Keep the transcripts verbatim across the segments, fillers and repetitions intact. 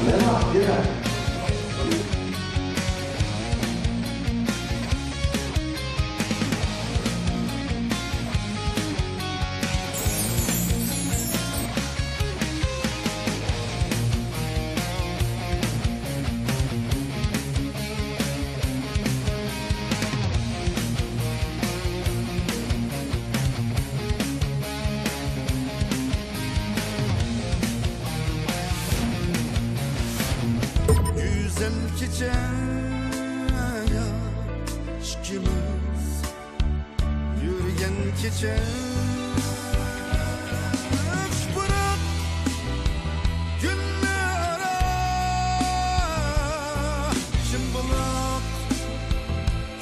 گۈزەل كېچە ئىككىمىز يۈرگەن كېچە، ئۈچ بۇلاق كۈننى ئارا، شىم بۇلاق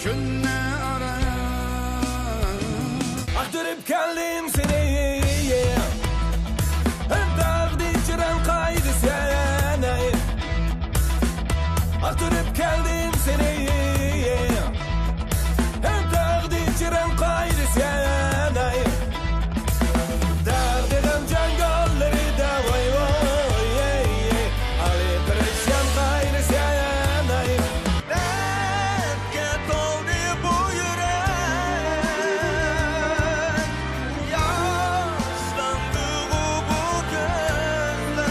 كۈننى ئارا. ئاختۇرۇپ كەلدىم سېنى، ھەم تاغدىن چىراڭ قايدى سەنەي. ئاختۇرۇپ كەلدىم سېنى، ھەم تاغدىن چىراڭ قايدى سەنەي. داغ دېغىم جاڭگاللىرىدا ۋاي ۋاي، ئالىي پىرىشام قايدى سەنەي. دەردكە تولدى بۇ يۈرەك، ياشلاندىغۇ بۇ كۆزلەر.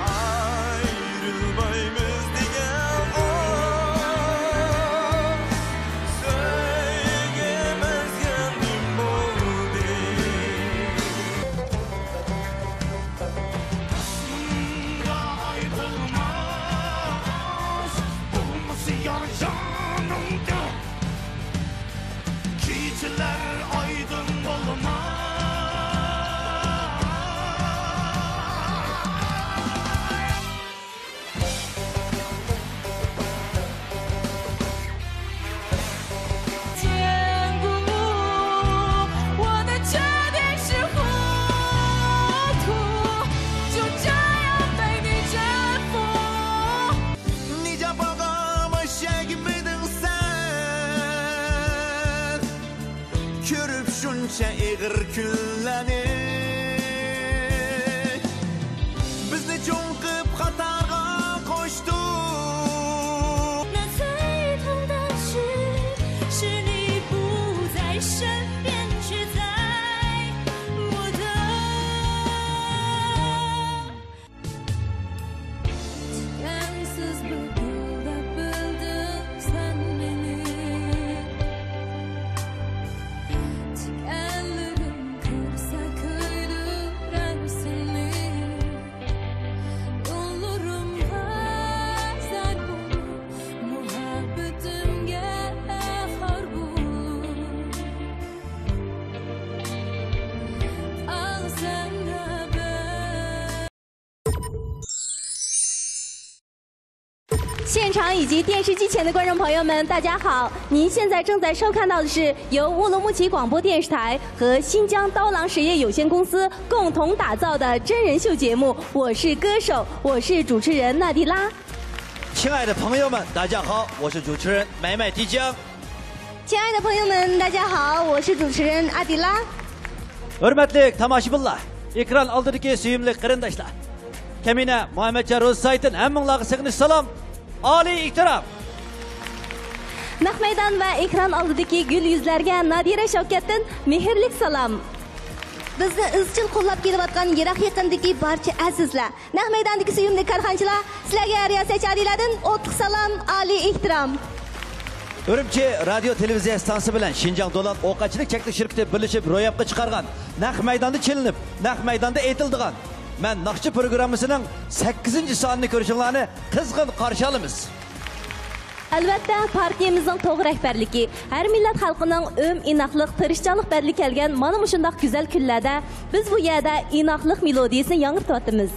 ئايرىلمايمىز دېگەن ئۇ سۆيگۈ مەزگىلىم بولدى. ئاسمانغا ئاي تولماس، بولمىسا يار جانىڭدا كېچىلەر ئايدىڭ بولماس. 你家报告么写给没等散。 كۆرۈپ شۇنچە ئېغىر كۈنلەرنى، بىزنى چوڭ قىپ قاتارغا قوشتۇڭ. 那最痛的是，是你不在身边，却在我的 تىكەنسىز بىر گۈلدەك بىلدىڭ سەن مېنى. تىكەنلىرىم كۆرسە كۆيدۈرەر سېنى. يوللىرىمغا زار بولۇپ، مۇھەببىتىمگە خار بولۇپ، ئاغزىڭدا بىر 现场以及电视机前的观众朋友们，大家好！您现在正在收看到的是由乌鲁木齐广播电视台和新疆刀郎实业有限公司共同打造的真人秀节目《我是歌手》，我是主持人娜蒂拉。亲爱的朋友们，大家好，我是主持人买买迪江。 亲爱的朋友们，大家好，我是主持人阿迪拉。 ھۆرمەتلىك تاماشىبىنلار، ئېكران ئالدىدىكى سۆيۈملۈك قېرىنداشلار، كەمىنە مۇھەممەتجان روزى سايىتتىن ھەممىڭلارغا سېغىنىش سالام، ئالىي ئېھتىرام. نەق مەيدان ۋە ئېكران ئالدىدىكى گۈل يۈزلەرگە نادىرە شەۋكەتتىن مېھىرلىك سالام. بىزنى ئىزچىل قوللاپ كېلىۋاتقان يىراق يېقىندىكى بارچە ئەزىزلەر، نەق مەيداندىكى سۆيۈملۈك كارخانىچىلار، سىلەرگە رىياسەتچى ئالىيلاردىن ئوتلۇق سالام، ئالىي ئېھتىرام. ئۈرۈمچى رادىيو تېلېۋىزىيە ئىستانسىسى بىلەن شىنجاڭ دولان ئوۋ قاچىلىك چەكلىك شىركىتى بىرلىشىپ روياپقا چىقارغان نەق مەيداندا چېلىنىپ، نەق مەيداندا ئېيتىلىدىغان مەن ناخشا پروگراممىسىنىڭ سەككىزىنچى سانىنى كۆرۈشۈڭلارنى قىزغىن قارشى ئالىمىز. ئەلۋەتتە، پارتىيىمىزنىڭ توغرا رەھبەرلىكى، ھەر مىللەت خەلقىنىڭ ئۆم ئىناقلىق، تىرىشچانلىق بەدىلى كەلگەن مانا مۇشۇنداق گۈزەل كۈنلەردە بىز بۇ يەردە ئىناقلىق مېلودىيىسىنى ياڭرىتىۋاتىمىز.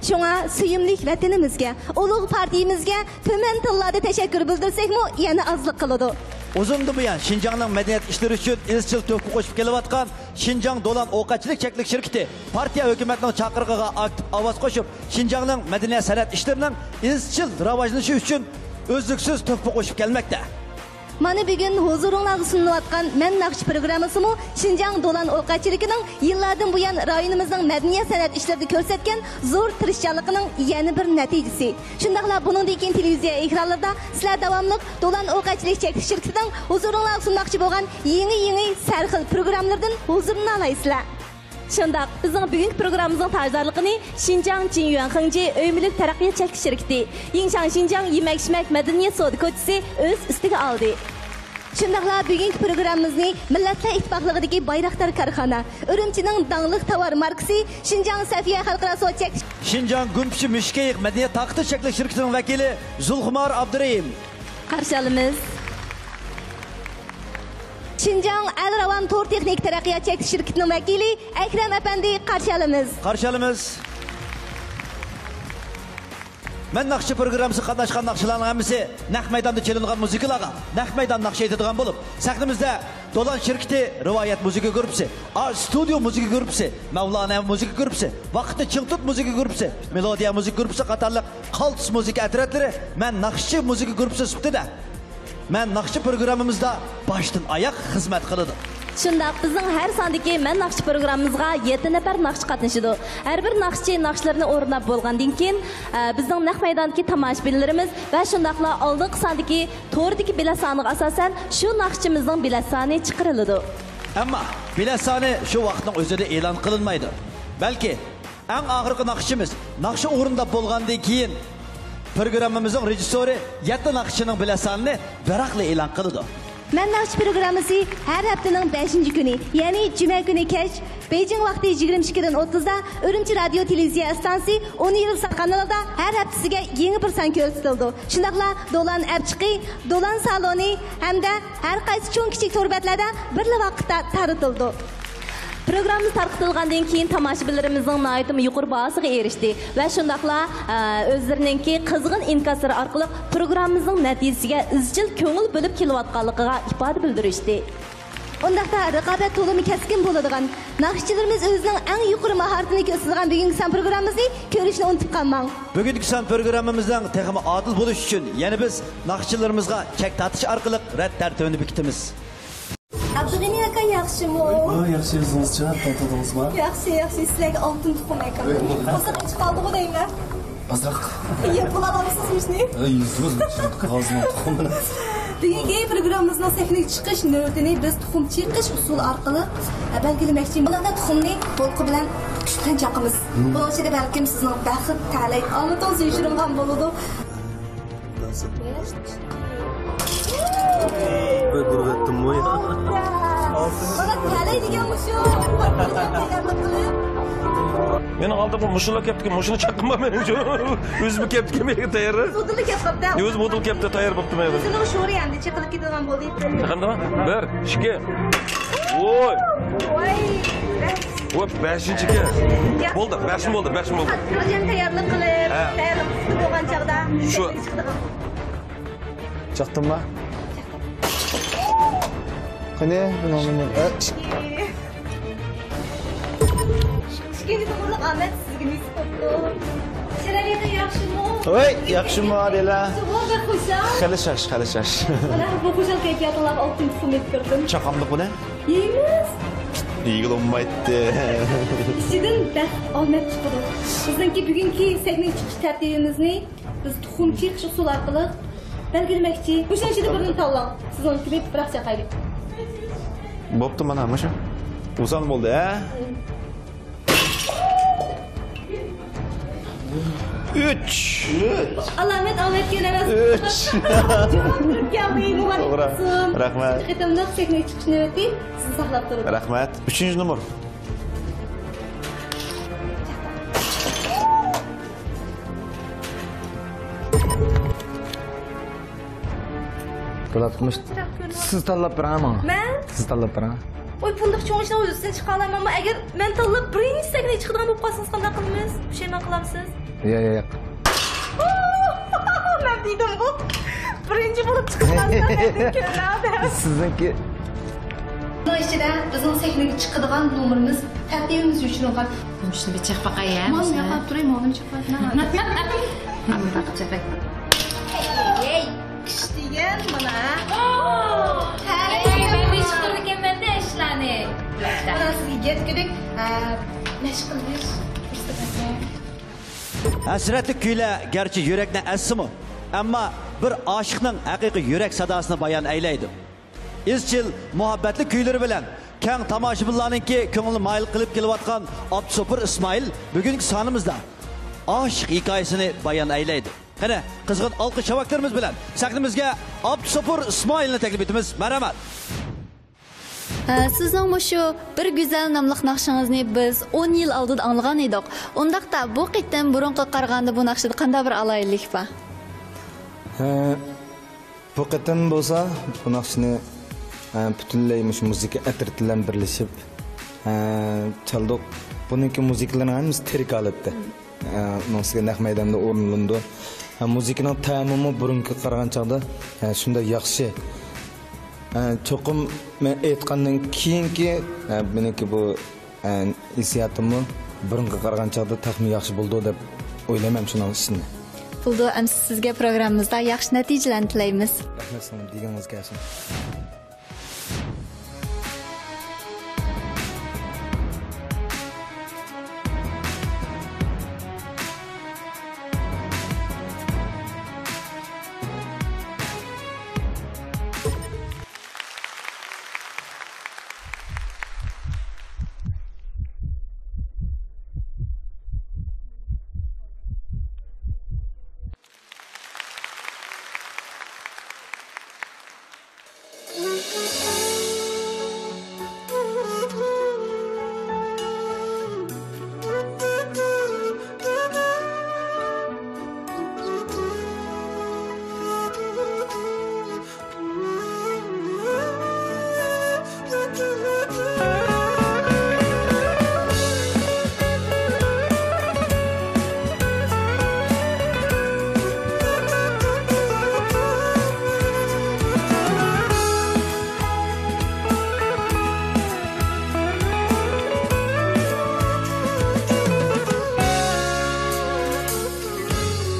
شۇڭا سۆيۈملۈك ۋەتىنىمىزگە، ئۇلۇغ پارتىيىمىزگە تۈمەن تىللاردا تەشەككۈر بىلدۈرسەكمۇ يەنە ئازلىق قىلىدۇ. ئۇزۇندىن بۇيان شىنجاڭنىڭ مەدەنىيەت ئىشلىرى ئۈچۈن ئىزچىل تۆھپە قوشۇپ كېلىۋاتقان شىنجاڭ دولان ئوۋ قاچىلىك چەكلىك شىركىتى پارتىيە ھۆكۈمەتنىڭ چاقىرىقىغا ئاكتىپ ئاۋاز قوشۇپ، شىنجاڭنىڭ مەدەنىيەت سەنئەت ئىشلىرىنىڭ ئىزچىل راۋاجلىنىشى ئۈچۈن ئۈزلۈكسىز تۆھپە قوشۇپ كەلمەكتە. مانا بۈگۈن ھۇزۇرۇڭلارغا سۇنۇلۇۋاتقان مەن ناخشا پروگراممىسىمۇ شىنجاڭ دولان ئوقەتچىلىكىنىڭ يىللاردىن بۇيان رايونىمىزنىڭ مەدەنىيەت سەنئەت ئىشلىرىدا كۆرسەتكەن زور تىرىشچانلىقىنىڭ يەنە بىر نەتىجىسى. شۇنداقلا بۇنىڭدىن كېيىن تېلېۋىزىيە ئېكرانلىرىدا سىلەر داۋاملىق دولان ئوقەتچىلىك چەكلىك شىركىتىنىڭ ھۇزۇرۇڭلارغا سۇنماقچى بولغان يېڭى، يېڭى سەرخىل پروگراممىلىرىدىن ھۇزۇرلىنالايسىلەر. شۇنداق، بىزنىڭ بۈگۈنكى پروگراممىمىزنىڭ تاجدارلىقىنى شىنجاڭ جىنيۈەن خېڭجى ئۆي مۈلۈك تەرەققىيات چەكلىك شىركىتى، يىڭشاڭ شىنجاڭ يېمەك-ئىچمەك مەدەنىيەت سودا كوچىسى ئۆز ئۈستىگە ئالدى. شۇنداقلا بۈگۈنكى پروگراممىمىزنى مىللەتلەر ئىتتىپاقلىقىدىكى بايراقدار كارخانا، ئۈرۈمچىنىڭ داڭلىق تاۋار ماركىسى شىنجاڭ سەفىيە خەلقئارا سودا چەكلىك شىنجاڭ گۈمپىچى مۈشۈكەيىق مەدەنىيەت تارقىتىش چەكلىك شىركىتىنىڭ ۋەكىلى زۇلخۇمار ئابدۇرېھىم. قارشى ئالىمىز. شىنجاڭ ئەل راۋان تور تېخنىكا تەرەققىيات چەكلىك شىركىتىنىڭ ۋەكىلى ئەكرەم ئەپەندى قارشى ئالىمىز. قارشى ئالىمىز. مەن ناخشا پروگراممىسىغا قاتناشقان ناخشىلارنىڭ ھەممىسى نەق مەيداندا چېلىنغان مۇزىكىلارغا، نەق مەيدان ناخشا ئېيتىدىغان بولۇپ، سەھنىمىزدە دولان شىركىتى رىۋايەت مۇزىكا گۇرۇپپىسى، ئارت ستۇدىيو مۇزىكا گۇرۇپپىسى، مەۋلانا مۇزىكا گۇرۇپپىسى، ۋاقىتنى چىڭ تۇت مۇزىكا گۇرۇپپىسى، مېلودىيە مۇزىكا گۇرۇپپىسى قاتارلىق قالتىس مۇزىكا ئەترەتلىرى مەن ناخشىچى مۇزىكا گۇرۇپپىسى سۈپىتىدە مەن ناخشىچى پروگراممىمىزدا باشتىن ئاياغ خىزمەت قىلىدۇ. شۇنداق، بىزنىڭ ھەر ساندىكى مەن ناخشىچى پروگراممىمىزغا يەتتە نەپەر ناخشىچى قاتنىشىدۇ. ھەر بىر ناخشىچى ناخشىلىرىنى ئورۇنداپ بولغاندىن كېيىن، ئە، بىزنىڭ نەق مەيداندىكى تاماشىبىنلىرىمىز ۋە شۇنداقلا ئالدىنقى ساندىكى توردىكى بېلەت سانىغا ئاساسەن شۇ ناخشىچىمىزنىڭ بېلەت سانى چىقىرىلىدۇ. ئەمما بېلەت سانى شۇ ۋاقىتنىڭ ئۆزىدە ئېلان قىلىنمايدۇ. بەلكى ئەڭ ئاخىرقى ناخشىچىمىز ناخشا ئورۇنداپ بولغاندىن كېيىن، پروگراممىمىزنىڭ رېژىسسورى يەتتە ناخشىچىنىڭ بېلەت سانىنى بىراقلا ئېلان قىلىدۇ. مەن ناخشا پروگراممىسى ھەر ھەپتىنىڭ بەشىنچى كۈنى، يەنى جۈمە كۈنى كەچ، بېيجىڭ ۋاقتى يىگىرمە ئىككىدىن ئوتتۇزدا ئۈرۈمچى رادىيو تېلېۋىزىيە ئىستانسىسى ئۇنىۋېرسال قانىلىدا ھەر ھەپتىسىگە يېڭى بىر سان كۆرسىتىلىدۇ. شۇنداقلا دولان ئەپچىقى، دولان سالونى ھەمدە ھەر قايسى چوڭ-كىچىك تور بەتلەردە بىرلا ۋاقىتتا تارىتىلىدۇ. پروگراممىمىز تارقىتىلغاندىن كېيىن تاماشىبىنلىرىمىزنىڭ ناھايىتىمۇ يۇقىرى باھاسىغا ئېرىشتى ۋە شۇنداقلا، ئە، ئۆزلىرىنىڭكى قىزغىن ئىنكاسلىرى ئارقىلىق پروگراممىمىزنىڭ نەتىجىسىگە ئىزچىل كۆڭۈل بۆلۈپ كېلىۋاتقانلىقىغا ئىپادە بىلدۈرۈشتى. ئۇنداقتا رىقابەت تولىمۇ كەسكىن بولىدىغان، ناخشىچىلىرىمىز ئۆزىنىڭ ئەڭ يۇقىرى ماھارىتىنى كۆرسىتىدىغان بۈگۈنكى سان پروگراممىمىزنى كۆرۈشنى ئۇنتۇپ قالماڭ. بۈگۈنكى سان پروگراممىمىزنىڭ تېخىمۇ ئادىل بولۇشى ئۈچۈن يەنە بىز ناخشىچىلىرىمىزغا چەك تارتىش ئارقىلىق رەت تەرتىپىنى بېكىتىمىز. ئابدۇغېنى ئاكا ياخشىمۇ؟ ھە، ياخشى، ئۆزىڭىزچە، تولدۇڭىزمۇ؟ ياخشى، ياخشى، سىلەرگە ئالتۇن تۇخۇم ئاكا. ھە. قورساق ئېچىپ قالدىغۇ دەيمەن. ئازراق. يەپ بولالامسىز مۇشۇنى؟ ھە، يۈز يۈز قازنىڭ تۇخۇمىنى. بۈگۈنكى پروگراممىمىزنىڭ سەھنىگە چىقىش نۆۋىتىنى بىز تۇخۇم چېقىش ئۇسۇلى ئارقىلىق، ھە، بەلگىلىمەكچى. بۇنداقتا تۇخۇمنى بولقا بىلەن كۈچ بىلەن چاقىمىز. بۇنىڭ ئىچىدە بەلكىم سىزنىڭ بەخت، تەلەي، ئامىتىڭىز يوشۇرۇنغان بولىدۇ. بىر ئۇرۇۋەتتىممۇ يا؟ مانا تەلەي دېگەن مۇشۇ. مېنىڭ ئالدىمغا مۇشۇلار كەپتىكەن، مۇشۇنى چاققىنىما مەن؟ ئۆزىمۇ كەپتىكەن، مېگە تەييار. مودېلى كەپ قاپتۇ. ئۆزى مودېل كەپتۇ، تەييار بوپتۇ مەن. ئۆزىنىڭ شورى ئەمدى چېقىلىپ كېتىدىغان بولدى. چېقىلدىمۇ؟ بىر، ئىككى. ۋوي! ۋاي! ۋوي، بەشىنچىكەن. يا. بولدى، بەشمۇ بولدى، بەشمۇ بولدى. قىلغان تەييارلىق قىلىپ، ھە. تەييارلىق ئۈستىدە بولغان چاغدا. شۇ. چىقىدىغان. چاقتىمما؟ قېنى، نومۇرنى، ئە، ئىككى. ئىككىنچى نومۇرلۇق ئامەت سىزگە نېسىپ بوپتۇ. شىرەلىكى ياخشىمۇ؟ ۋاي، ياخشىمۇ، ئادىلە؟ بەك خۇشال. خېلى شاش، خېلى شاش. مانا بۇ خۇشال كەيپىياتىڭلارغا ئالتۇن تۇخۇم ئېلىپ كىردىم. چاقاملىق بۇنى؟ يەيمىز. يېگىلى بولمايتتى. ئىچىدىن بەخت، ئامەت چىقىدۇ. بىزنىڭكى بۈگۈنكى سەھنىگە چىقىش تەرتىپىمىزنى بىز تۇخۇم چېقىش ئۇسۇلى ئارقىلىق بەلگىلىمەكچى. مۇشۇنىڭ ئىچىدە بىرىنى تاللاڭ. سىزنىڭكىنى بىراق چاقايلى. بوپتۇ، مانا مۇشۇ. ئوسان بولدى، ھە؟ ئۈچ. ئالامەت ئامەتكە ئەمەس. ئۈچ. جاۋاب بېرىپ كەلدى، مۇبارەك بولسۇن. توغرا. رەھمەت. قېتىملىق سەھنىگە چىقىش نۆۋىتى سىزنى ساقلاپ تۇرىدۇ. رەھمەت. ئۈچىنچى نومۇر. بولاتتى، مۇشۇ. سىز تاللاپ بېرىڭ ماڭا. مەن؟ سىز تاللاپ بېرىڭ. ۋاي، بۇنداق چوڭ ئىشنىڭ ئۆزىسىنى چىقالايمەنمۇ؟ ئەگەر مەن تاللاپ بىرىنچى سەھنىگە چىقىدىغان بولۇپ قالسىڭىز قانداق قىلىمىز؟ پۇشايمان قىلامسىز؟ ياق، ياق، ياق. مەن دېدىمغۇ، بىرىنچى بولۇپ چىقىپ قالسام مەندىن كۆرۈنەدۇ. سىزنىڭكى. بۇنىڭ ئىچىدە بىزنىڭ سەھنىگە چىقىدىغان نومۇرىمىز تەرتىپىمىز يوشۇرۇنغان. شۇنى بىر چېقىپ باقاي، ھە؟ مانا، مانا، چېقىپ باقاي. ھەي، كۈچ دېگەن مانا. مانا سىزگە گەپ كېرەك، ئە، مەشىق قىلىش پۇرسىتى بەرگەن. ھەسرەتلىك كۈيلەر گەرچە يۈرەكنى ئەزسىمۇ، ئەمما بىر ئاشىقنىڭ ھەقىقىي يۈرەك ساداسىنى بايان ئەيلەيدۇ. ئىزچىل مۇھەببەتلىك كۈيلىرى بىلەن كەڭ تاماشىبىنلارنىڭكى كۆڭلىنى مايىل قىلىپ كېلىۋاتقان ئابدۇسوپۇر ئىسمائىل بۈگۈنكى سانىمىزدا ئاشىق ھېكايىسىنى بايان ئەيلەيدۇ. قېنى، قىزغىن ئالقىش چاۋاكلىرىمىز بىلەن سەھنىمىزگە ئابدۇسوپۇر ئىسمائىلنى تەكلىپ ئېتىمىز. مەرھەمەت. ھە، سىزنىڭ مۇشۇ بىر گۈزەل ناملىق ناخشىڭىزنى بىز ئون يىل ئالدىدا ئاڭلىغان ئىدۇق. ئۇنداقتا بۇ قېتىم بۇرۇنقىغا قارىغاندا بۇ ناخشىدا قانداق بىر ئالاھىدىلىك بار؟ ھە، بۇ قېتىم بولسا بۇ ناخشىنى، ھە، پۈتۈنلەي مۇشۇ مۇزىكا ئەترىتى بىلەن بىرلىشىپ، ھە، چالدۇق. بۇنىڭكى مۇزىكىلىرىنىڭ ھەممىسى تىرىك ھالەتتە. ئە، ئۇنىڭ ئۈستىگە نەق مەيداندا ئورۇنلىنىدۇ. ئە، مۇزىكىنىڭ تەمىمۇ بۇرۇنقىغا قارىغان چاغدا، ئە، شۇنداق ياخشى. ئە، چوقۇم مەن ئېيتقاندىن كېيىنكى، ئە، مېنىڭكى بۇ، ئە، ھېسسىياتىممۇ بۇرۇنقىغا قارىغان چاغدا تېخىمۇ ياخشى بولىدۇ دەپ ئويلايمەن شۇنىڭ ئۈستىنى. بولىدۇ، ئەمىسە سىزگە پروگراممىمىزدا ياخشى نەتىجىلەرنى تىلەيمىز. رەھمەت سىزگە، دېگىنىڭىز كەلسۇن.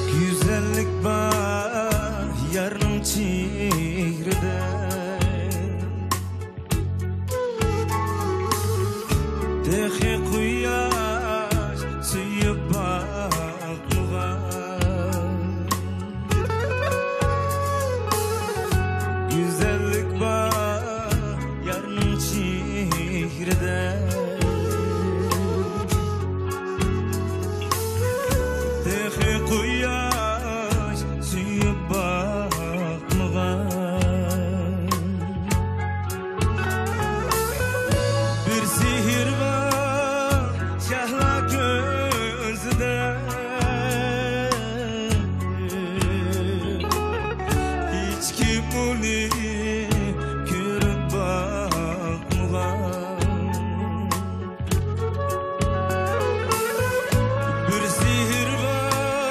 گۈزەللىك بار يارنىڭ چېھرىدە، تېخى قۇياش سۆيۈپ باقمىغان. گۈزەللىك بار يارنىڭ چېھرىدە، تېخى قۇياش سۆيۈپ باقمىغان. بىر سېھىر بار شەھلا كۆزىدە، ھېچكىم ئۇنى كۆرۈپ باقمىغان. بىر سېھىر بار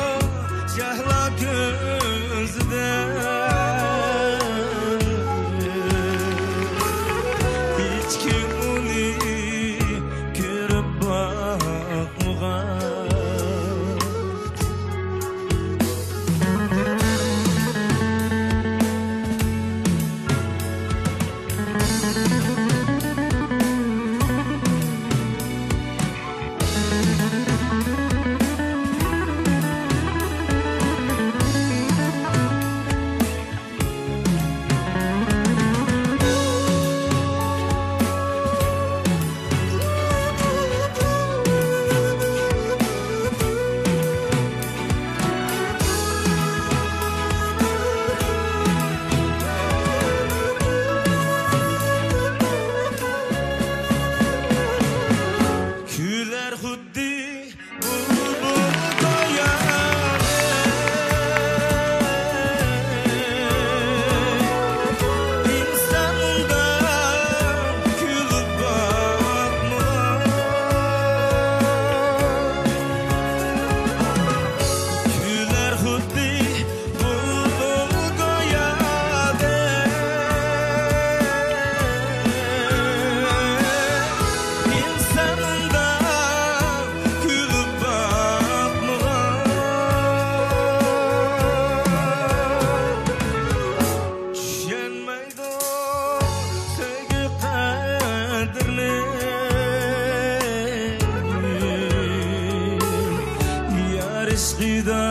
ئىشقىدا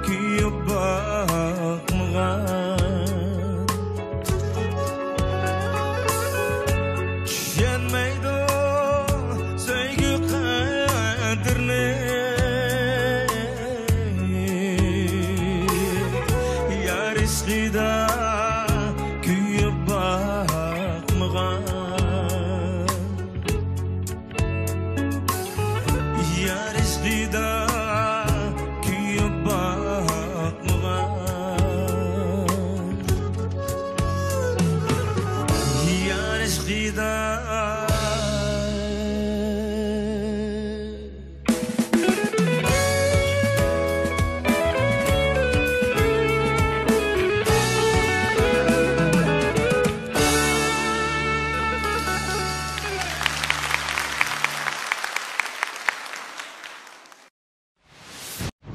كۆيۈپ باقمىغان، چۈشەنمەيدۇ سۆيگۈ قەدرىنى. يار ئىشقىدا كۆيۈپ باقمىغان، يار ئىشقىدا كۆيۈپ باقمىغان، يار ئىشقىدا.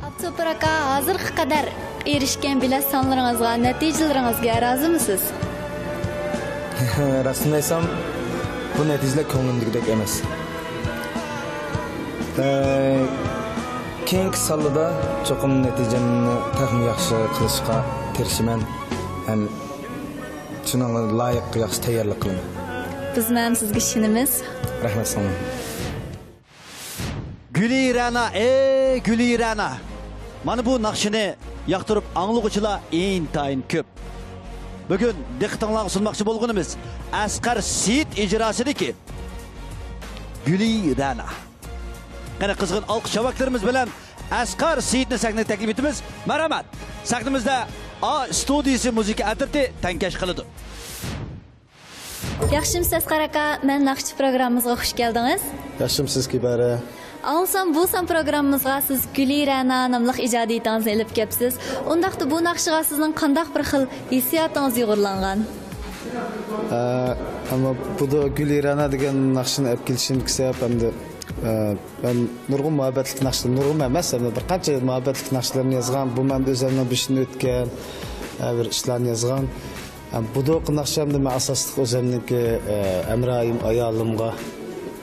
ئابدۇسوپۇر ئاكا، ھازىرغا قەدەر ئېرىشكەن بېلەت سانلىرىڭىزغا، نەتىجىلىرىڭىزگە رازىمۇسىز؟ راستىنى ئېيتسام، بۇ نەتىجىلەر كۆڭلۈمدىكىدەك ئەمەس. ئە، كېيىنكى سانلىدا چوقۇم نەتىجەمنى تېخىمۇ ياخشى قىلىشقا تىرىشىمەن ھەم شۇنىڭغا لايىق ياخشى تەييارلىق قىلىمەن. بىزمۇ ھەم سىزگە ئىشىنىمىز. رەھمەت سىڭلىم. گۈلى رەنا، ئەي گۈلى رەنا. مانا بۇ ناخشىنى ياقتۇرۇپ ئاڭلىغۇچىلار ئىنتايىن كۆپ. بۈگۈن دىققىتىڭلارغا سۇنماقچى بولغىنىمىز ئەسقەر سېيىت ئىجراسىدىكى گۈلى رەنا. قېنى، قىزغىن ئالقىش چاۋاكلىرىمىز بىلەن ئەسقەر سېيىتنى سەھنىگە تەكلىپ ئېتىمىز. مەرھەمەت. سەھنىمىزدە ئا ستۇدىيىسى مۇزىكا ئەترىتى تەڭكەش قىلىدۇ. ياخشىمۇسىز ئەسقەر ئاكا؟ مەن ناخشىچى پروگراممىمىزغا خۇش كەلدىڭىز. ياخشىمۇسىز كىبارە؟ ئاڭلىسام بۇ سان پروگراممىمىزغا سىز گۈلى رەنا ناملىق ئىجادىيىتىڭىزنى ئېلىپ كەپسىز. ئۇنداقتا بۇ ناخشىغا سىزنىڭ قانداق بىر خىل ھېسسىياتىڭىز يۇغۇرلانغان؟ ئە، ئەمما بۇدا گۈلى رەنا دېگەن ناخشىنى ئەپ كېلىشىمدىكى سەۋەب ئەمدى، ئە، مەن نۇرغۇن مۇھەببەتلىك ناخشىلار، نۇرغۇن ئەمەس، ئەمدى بىر قانچە مۇھەببەتلىك ناخشىلارنى يازغان. بۇ مەن ئۆزۈمنىڭ بېشىدىن ئۆتكەن، ئە، بىر ئىشلارنى يازغان. ئە، بۇدا ناخشامدا مەن ئاساسلىق ئۆزۈمنىڭكى، ئە، ھەمراھىم، ئايالىمغا،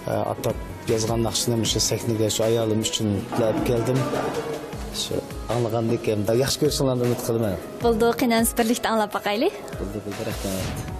ئە، ئاتاپ يازغان ناخشىنى مۇشۇ سەھنىگە شۇ ئايالىم ئۈچۈن ئەپ كەلدىم. شۇ ئاڭلىغاندىن كېيىن ياخشى كۆرۈشۈڭلارنى ئۈمىد قىلىمەن. بولدى، قېنى ئەمىسە بىرلىكتە ئاڭلاپ باقايلى. بولدى، بولدى، رەھمەت.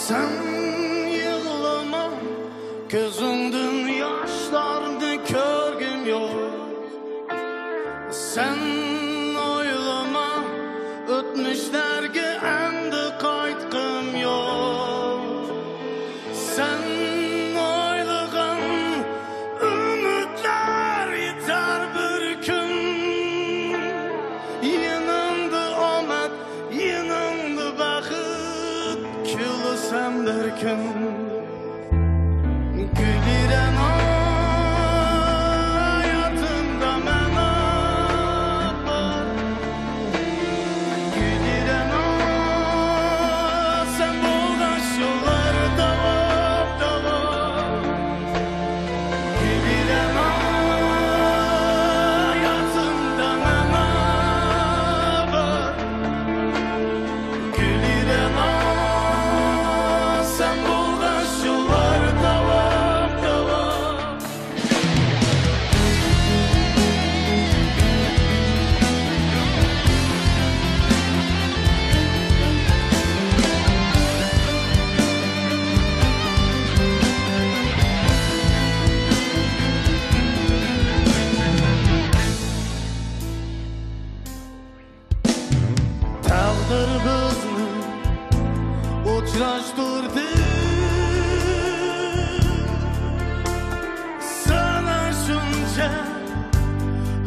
سەن يىغلىما، كۆزۈڭدىن ياشلارنى كۆرگۈم يوق. سەن ئويلىما، ئۆتمۈشلەرگە ئەمدى قايتقۇم يوق. سەن ئويلىغان ئۈمىدلەر يېتەر بىر كۈن. يېنىڭدا ئومەت، يېنىڭدا بەخت، كۈلىسەن بىر كۈن. گۈلى رەنا، ھاياتىمدا مەن ئاپار. گۈلى رەنا، سەن بولغاچ يوللار داۋام، داۋام. گۈلى رەنا، ھاياتىمدا مەن ئاپار. گۈلى رەنا، سەن بولغاچ يوللار داۋام، داۋام. تەقدىر بىزنى ئۇچراشتۇردى. سانا شۇنچە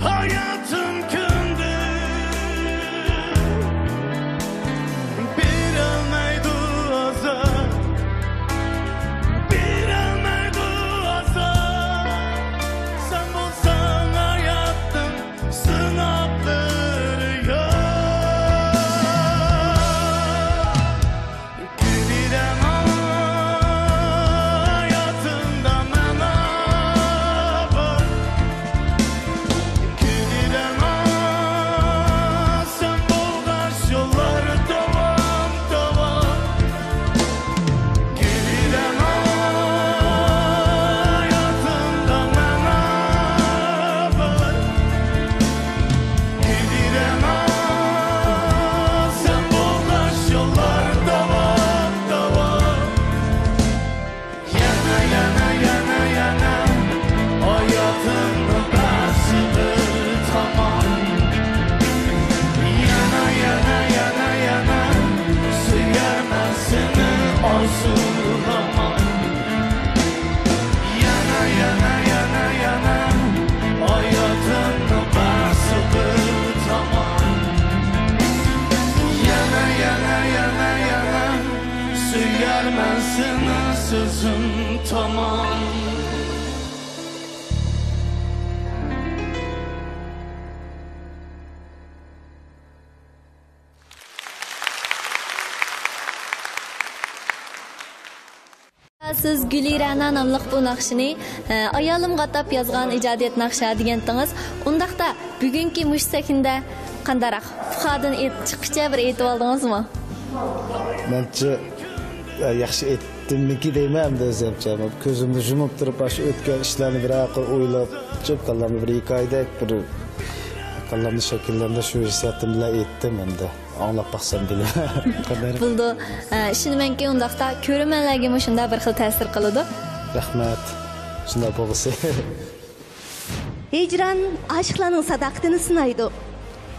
ھاياتىم كۈندە، مەن سېنىڭ سۆزۈم تامام. سىز گۈلى رەنا ناملىق بۇ ناخشىنى، ئە، ئايالىمغا ئاتاپ يازغان ئىجادىيەت ناخشا دېگەنتىڭىز. ئۇنداقتا بۈگۈنكى مۇشۇ سەھنىدە قانداقراق؟ پۇخادىن ئېيت-، چىققىچە بىر ئېيتىۋالدىڭىزمۇ؟ مەنچە، ئە، ياخشى ئېيتتىممىكى دەيمەن ئەمدى ئۆزۈمچە. كۆزۈمنى يۇمۇپ تۇرۇپ، ئاشۇ ئۆتكەن ئىشلارنى بىرەر قۇر ئويلاپ، شۇ كاللامدا بىر ھېكايىدەك بىر كاللامنى شەكىللەندۈرۈپ، شۇ ھېسسىياتىم بىلەن ئېيتتىم ئەمدى. ئاڭلاپ باقسام بىلىمەن. بولىدۇ. ئە، ئىشىنىمەنكى، ئۇنداقتا كۆرۈرمەنلەرگىمۇ شۇنداق بىر خىل تەسىر قىلىدۇ. رەھمەت. شۇنداق بولغۇسى. ھىجران ئاشىقلارنىڭ ساداقىتىنى سىنايدۇ.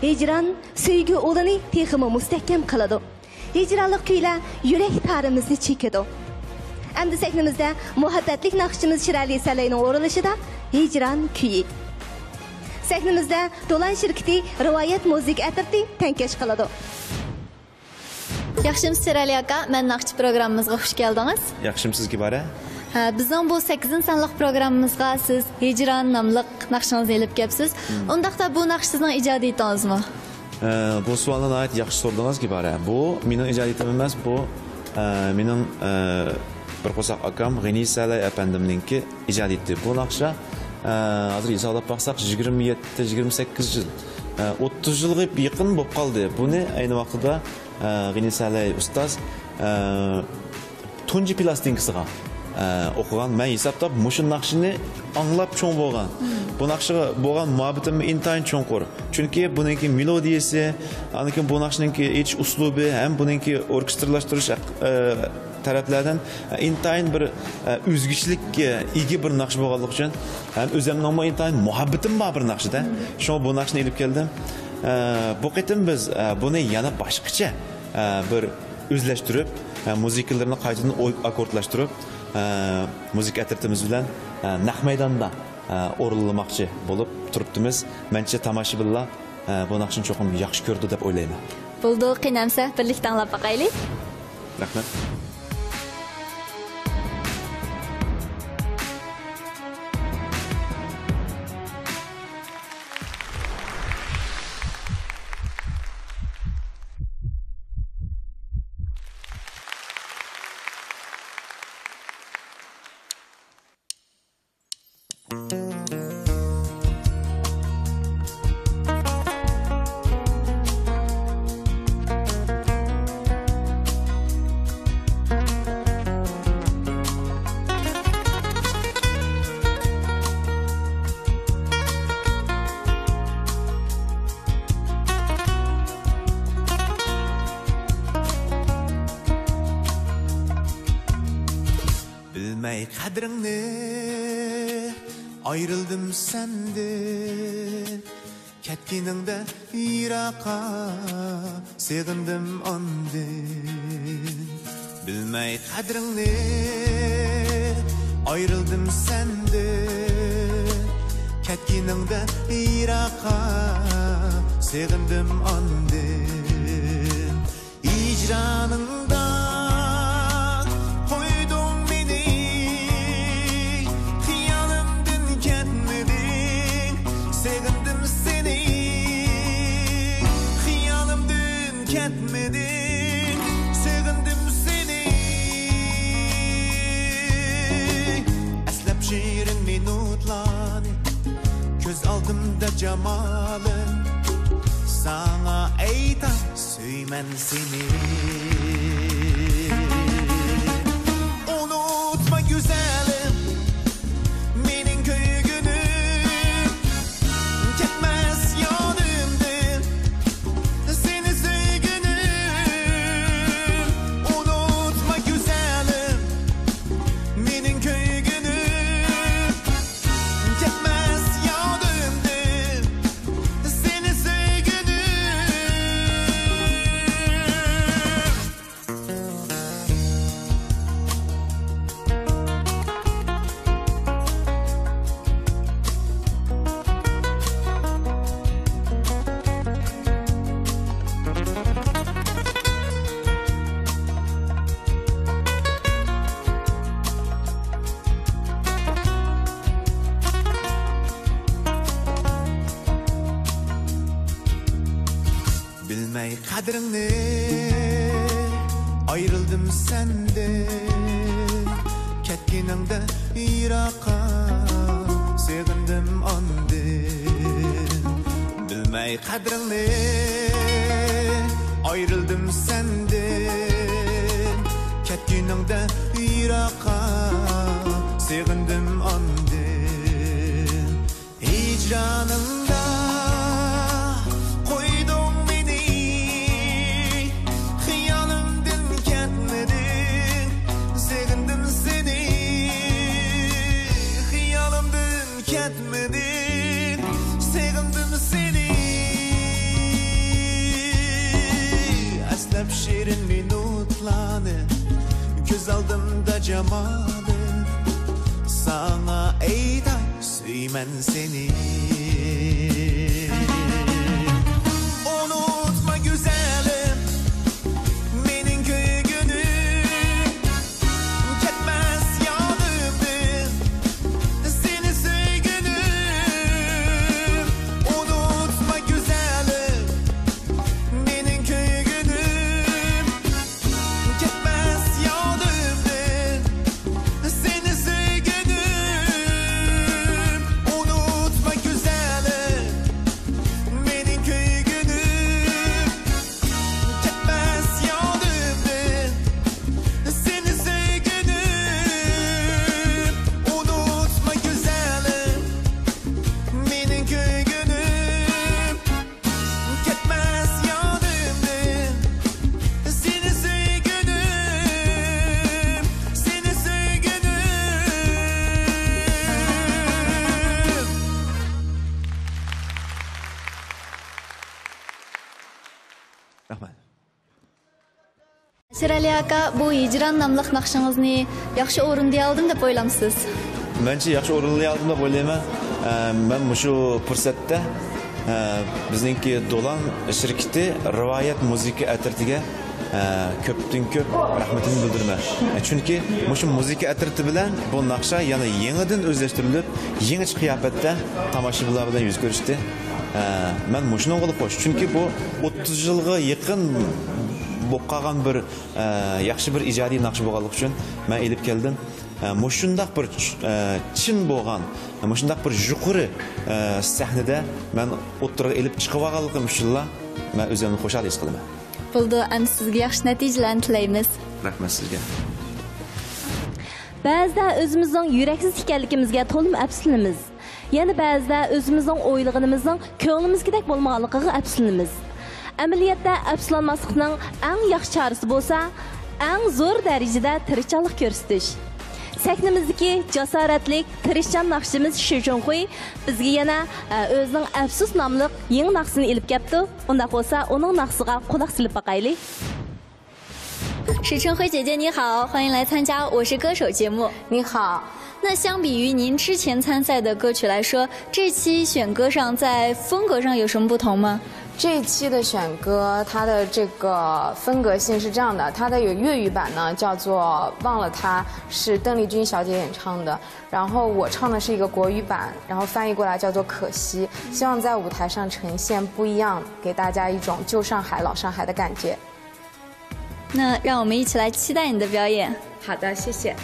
ھىجران سۆيگۈ ئۇلىنى تېخىمۇ مۇستەھكەم قىلىدۇ. ھىجرانلىق كۈيلەر يۈرەك تارىمىزنى چېكىدۇ. ئەمدى سەھنىمىزدە مۇھەببەتلىك ناخشىچىمىز شىرئەلى سەلەينىڭ ئورۇنلىشىدا ھىجران كۈيى. سەھنىمىزدە دولان شىركىتى رىۋايەت مۇزىكا ئەترىتى تەڭكەش قىلىدۇ. ياخشىمسىز شىرئەلى ئاكا، مەن ناخشىچى پروگراممىمىزغا خۇش كەلدىڭىز. ياخشىمسىز گۈبارە؟ ھە، بىزنىڭ بۇ سەككىزىنچى سانلىق پروگراممىمىزغا سىز ھىجران ناملىق ناخشىڭىزنى ئېلىپ كەپسىز. مم. ئۇنداقتا بۇ ناخشا سىزنىڭ ئىجادىيىتىڭىزمۇ؟ ئە، بۇ سوئالنى ناھايىتى ياخشى سورىدىڭىز، گۈبارە. بۇ مېنىڭ ئىجادىيىتىم ئەمەس، بۇ، ئە، مېنىڭ، ئە، بىر قورساق ئاكام غېنى سەلەي ئەپەندىمنىڭكى ئىجادىيىتى. بۇ ناخشا، ئە، ھازىر ھېسابلاپ باقساق، يىگىرمە يەتتە، يىگىرمە سەككىز يىل، ئە، ئوتتۇز يىلغا يېقىن بولۇپ قالدى. بۇنى ئەينى ۋاقتىدا، ئە، غېنى سەلەي ئۇستاز، ئە، تۇنجى پىلاستىنكىسىغا، ئە، ئوقۇغان. مەن ھېسابلاپ مۇشۇ ناخشىنى ئاڭلاپ چوڭ بولغان. بۇ ناخشىغا بولغان مۇھەببىتىم ئىنتايىن چوڭقۇر. چۈنكى بۇنىڭكى مېلودىيىسى، ئاندىن كېيىن بۇ ناخشىنىڭكى ئېيتىش ئۇسلۇبى ھەم بۇنىڭكى ئوركېستىرلاشتۇرۇش ھەق-، ئە، تەرەپلەردىن ئىنتايىن بىر، ئە، ئۆزگىچىلىككە ئىگە بىر ناخشا بولغانلىقى ئۈچۈن ھەم ئۆزۈمنىڭمۇ ئىنتايىن مۇھەببىتىم بار بىر ناخشىدا. شۇڭا بۇ ناخشىنى ئېلىپ كەلدىم. ئە، بۇ قېتىم بىز، ئە، بۇنى يەنە باشقىچە، ئە، بىر ئۆزلەشتۈرۈپ، ئە، مۇزىكىلىرىنى قايتىدىن ئوي-، ئاككوردلاشتۇرۇپ، ئە، مۇزىكا ئەترىتىمىز بىلەن، ئە، نەق مەيداندا، ئە، ئورۇنلىماقچى بولۇپ تۇرۇپتىمىز. مەنچە تاماشىبىنلار، ئە، بۇ ناخشىنى چوقۇم ياخشى كۆرىدۇ دەپ ئويلايمەن. بولدى، قېنى ئەمسە بىرلىكتە ئاڭلاپ باقايلى. رەھمەت. بىلمەي قەدرىڭنى ئايرىلدىم سەندىن، كەتكىنىڭدە يىراققا سېغىندىم ئاندىن. بىلمەي قەدرىڭنى ئايرىلدىم سەندىن، كەتكىنىڭدە يىراققا سېغىندىم ئاندىن. ھىجرانىڭدا قويدۇڭ مېنى، خىيالىمدىن كەتمىدىڭ، سېغىندىم سېنى. خىيالىمدىن كەتمىدىڭ، سېغىندىم سېنى. ئەسلەپ شېرىن مىنۇتلارنى، كۆز ئالدىمدا جامالىڭ، ساڭا ئېيتاي، سۆيىمەن سېنى. ئۇنتۇما گۈزەلىم، مېنىڭ كۆيگۈنۈم، كەتمەس يادىمدىن سېنى سۆيگۈنۈم. ئۇنتۇما گۈزەلىم، مېنىڭ كۆيگۈنۈم، كەتمەس يادىمدىن سېنى سۆيگۈنۈم. بىلمەي قەدرىڭنى، ئايرىلدىم سەندىن. كەتكىنىڭدە يىراققا، سېغىندىم ئاندىن. بىلمەي قەدرىڭنى، ئايرىلدىم سەندىن. كەتكىنىڭدە يىراققا، سېغىندىم ئاندىن. ھىجرانىمدا قويدۇڭ مېنى، خىيالىمدىن كەتمىدىڭ. سېغىندىم سېنى، خىيالىمدىن كەتمىدىڭ. سېغىندىم سېنى، ئەسلەپ شېرىن مىنۇتلارنى، كۆز ئالدىمدا جامالىڭ. ساڭا ئېيتاي، سۆيىمەن سېنى. ئۇنتۇما گۈزەلىم، مېنىڭ كۆيگۈنۈم. كەتمەس يادىمدىن سېنى سۆيگۈنۈم. ئۇنتۇما گۈزەلىم، مېنىڭ كۆيگۈنۈم. كەتمەس يادىمدىن سېنى سۆيگۈنۈم. ئۇنتۇما گۈزەلىم، مېنىڭ كۆيگۈنۈم. كەتمەس يادىمدىن سېنى سۆيگۈنۈم. ئۇنتۇما گۈزەلىم، مېنىڭ كۆيگۈنۈم. كەتمەس يادىمدىن سېنى سۆيگۈنۈم، سېنى سۆيگۈنۈم. رەھمەت. شىرئەلى ئاكا، بۇ ھىجران ناملىق ناخشىڭىزنى ياخشى ئورۇندىيالدىم دەپ ئويلامسىز؟ مەنچە ياخشى ئورۇنلىيالدىم دەپ ئويلايمەن. ئە، مەن مۇشۇ پۇرسەتتە، ئە، بىزنىڭكى دولان شىركىتى رىۋايەت مۇزىكا ئەترىتىگە، ئە، كۆپتىن كۆپ رەھمىتىمنى بىلدۈرىمەن. ئە، چۈنكى مۇشۇ مۇزىكا ئەترىتى بىلەن بۇ ناخشا يەنە يېڭىدىن ئۆزلەشتۈرۈلۈپ، يېڭىچە قىياپەتتە تاماشىبىنلار بىلەن يۈز كۆرۈشتى. ئە، مەن مۇشۇنىڭغىلا خوش. چۈنكى بۇ ئوتتۇز يىلغا يېقىن بولۇپ قالغان بىر، ئە، ياخشى بىر ئىجادىي ناخشا بولغانلىقى ئۈچۈن مەن ئېلىپ كەلدىم. ئە، مۇشۇنداق بىر، ئە، چىن بولغان، مۇشۇنداق بىر يۇقىرى، ئە، سەھنىدە مەن ئوتتۇرىغا ئېلىپ چىقىۋالغانلىقىم ئۈچۈنلا مەن ئۆزۈمنى خۇشال ھېس قىلىمەن. بولىدۇ، ئەمدى سىزگە ياخشى نەتىجىلەرنى تىلەيمىز. رەھمەت سىزگە. بەزىدە ئۆزىمىزنىڭ يۈرەكسىز ئىكەنلىكىمىزگە تولىمۇ ئەپسۇسلىنىمىز. يەنە بەزىدە ئۆزىمىزنىڭ ئويلىغىنىمىزنىڭ كۆڭلىمىزدىكىدەك بولمىغانلىقىغا ئەپسۇسلىنىمىز. ئەمەلىيەتتە ئەپسۇسلانماسلىقنىڭ ئەڭ ياخشى چارىسى بولسا، ئەڭ زور دەرىجىدە تىرىشچانلىق كۆرسىتىش. سەھنىمىزدىكى جاسارەتلىك، تىرىشچان ناخشىچىمىز شى چۈنخۇي بىزگە يەنە، ئە، ئۆزىنىڭ ئەپسۇس ناملىق يېڭى ناخشىسىنى ئېلىپ كەپتۇ. ئۇنداق بولسا، ئۇنىڭ ناخشىسىغا قۇلاق سېلىپ باقايلى. 石春辉姐姐你好，欢迎来参加《我是歌手》节目。你好。那相比于您之前参赛的歌曲来说，这期选歌上在风格上有什么不同吗？这期的选歌，它的这个风格性是这样的，它的有粤语版呢，叫做《忘了他》，是邓丽君小姐演唱的，然后我唱的是一个国语版，然后翻译过来叫做《可惜》，希望在舞台上呈现不一样，给大家一种旧上海、老上海的感觉。 那让我们一起来期待你的表演。好的，谢谢。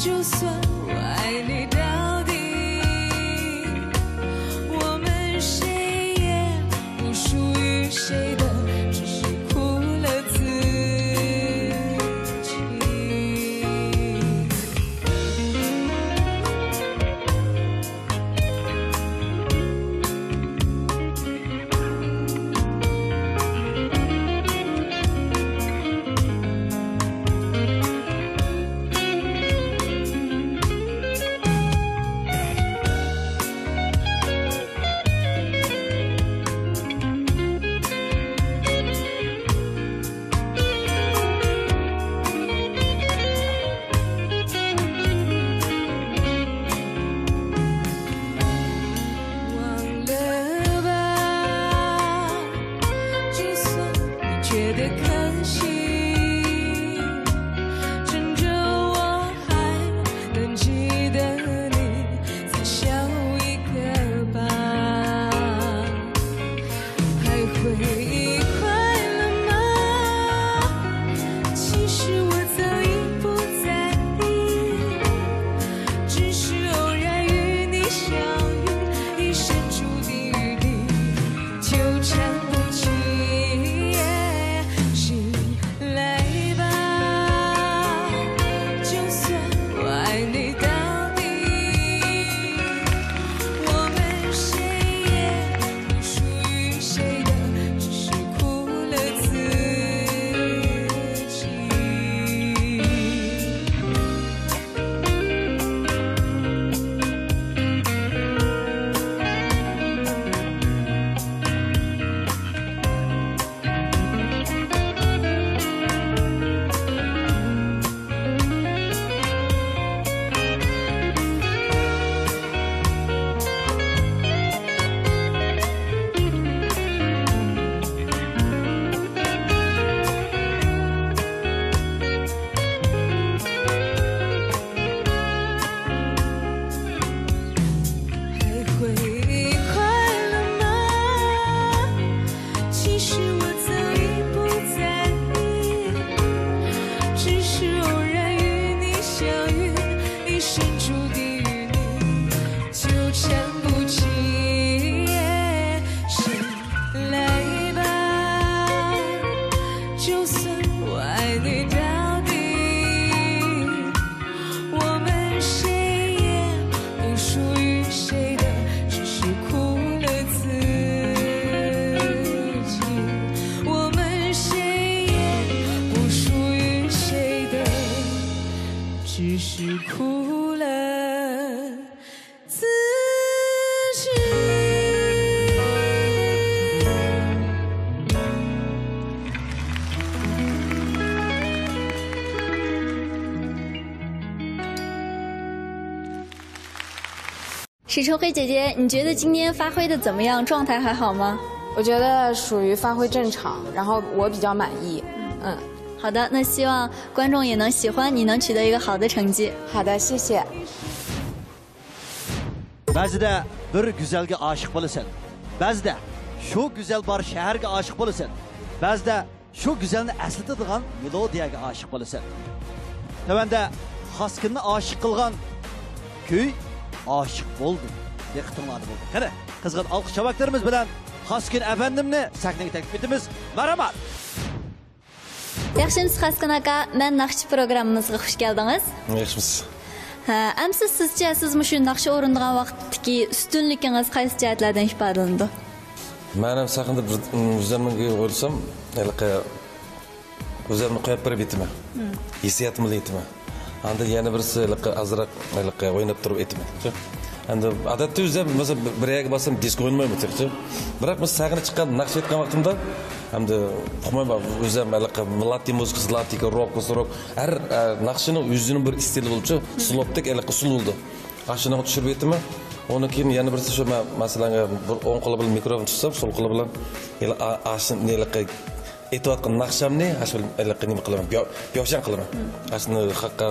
就算我爱你到底，我们谁也不属于谁的，只是苦了自己。忘了吧，就算你觉得可惜，趁着我还能记得你，再笑一个吧。还会快乐吗？其实我早已不在意，只是偶然与你相遇，一生注定与你纠缠不清。醒来吧，就算我爱你到底，我们谁也不属于谁的，只是苦了自己。还会快乐吗？其实我早已不在意，只是偶然与你相遇，一生注定与你纠缠不清。醒来吧，就算我爱你到底，我们谁也不属于谁的，只是苦了自己。我们谁也不属于谁的，只是苦了自己。 许秋惠姐姐，你觉得今天发挥的怎么样？状态还好吗？我觉得属于发挥正常，然后我比较满意。嗯。好的，那希望观众也能喜欢，你能取得一个好的成绩。好的，谢谢。 بەزىدە بىر گۈزەلگە ئاشىق بولىسەن. بەزىدە شۇ گۈزەل بار شەھەرگە ئاشىق بولىسەن. بەزىدە شۇ گۈزەلنى ئەسلىتىدىغان مېلودىيەگە ئاشىق بولىسەن. تۆۋەندە خاسكىننى ئاشىق قىلغان كۈي ئاشىق بولدۇم. دىققىتىڭلاردا بولدى. قېنى، قىزغىن ئالقىش چاۋاكلىرىمىز بىلەن خاسكىن ئەپەندىمنى سەھنىگە تەكلىپ ئېتىمىز. مەرھەمەت! ياخشىمسىز خاسكىن ئاكا، مەن ناخشا پروگراممىمىزغا خۇش كەلدىڭىز. ياخشىمسىز. ھە، ئەمسە سىزچە، سىز مۇشۇ ناخشا ئورۇندىغان ۋاقىتتىكى ئۈستۈنلۈكىڭىز قايسى جەھەتلەردىن ئىپادىلىنىدۇ؟ مەن ھەم سەھنىدە بىر، ئۆزۈمنى ئويلىسام، ھېلىقى ئۆزۈمنى قويۇپ بېرىپ ئېيتىمەن. ھېسسىياتىم بىلەن ئېيتىمەن. ئاندىن يەنە بىرسى ھېلىقى ئازراق ھېلىقى ئويناپ تۇرۇپ ئېيتىمەن. ئەمدى ئادەتتە ئۆزۈم مەسىلەن بىر يەرگە بارسام دىسكو ئوينىمايمەن تېخىچە. بىراق مەن سەھنىگە چىققان ناخشا ئېيتقان ۋاقتىمدا ئەمدى ئۇقمايمەن ئۆزۈم ھېلىقى لاتىن مۇزىكىسى، لاتىنكا، روك بولسا روك، ھەر، ئە، ناخشىنىڭ ئۆزىنىڭ بىر ئىستىلى بولىدۇ، سلوپتەك ھېلىقى ئۇسسۇل بولىدۇ. ئاشۇنىڭغا چۈشۈرۈپ ئېيتىمەن. ئۇنىڭ كېيىن يەنە بىرسى شۇ مەن، مەسىلەن، بىر ئوڭ قولى بىلەن مىكروفون تۇتسام، سول قولى بىلەن ھېلى ئا-، ئاشۇ ھېلىقى ئېيتىۋاتقان ناخشامنى ئاشۇ ھېلىقى نېمە قىلىمەن، بيو-، بياۋشياڭ قىلىمەن. ئاشۇنى خەققە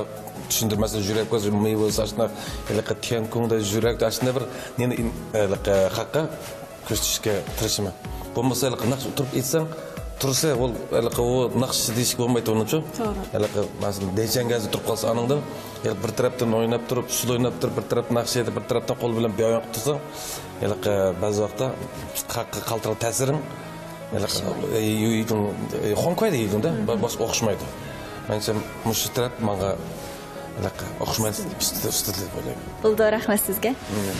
چۈشەندۈرمەسلىك، يۈرەك كۆز مېۋىسى، ئاشۇنداق ھېلىقى تيەنكۇڭدا يۈرەك، ئاشۇنداق بىر نېمە، ھېلىقى خەققە كۆرسىتىشكە تىرىشىمەن. بولمىسا ھېلىقى ناخشا تۇرۇپ ئېيتساڭ، تۇرسا، ئۇ ھېلىقى ئۇ ناخشىچى دېيىشكە بولمايدۇ ئۇنىڭچۇ. توغرا. ھېلىقى، مەسىلەن، دېيچەڭگەزدە تۇرۇپ قالسا، ئانىڭدا ھېلىقى بىر تەرەپتىن ئويناپ تۇرۇپ، ئۇسسۇل ئويناپ تۇرۇپ، بىر تەرەپتىن ناخشا ئېيتىپ، بىر تەرەپتىن قول بىلەن بىيان قىلىپ تۇرسا، ھېلىقى بەزى ۋاقىتتا قا-، قا-، قالتىرغان تەسىرىڭ ھېلىقى، ئوخشىمايدۇ. ئە، يۇ-، يۇ-، ئوخشىمايدۇ دېگەندە، با-، باشقا ئوخشىمايدۇ. مېنىڭچە مۇشۇ تەرەپ ماڭا ھېلىقى ئوخشىمايدۇ، ئۈستىدە، ئۈستىدە دەپ ئويلايمەن. بولدى، رەھمەت سىزگە. مم.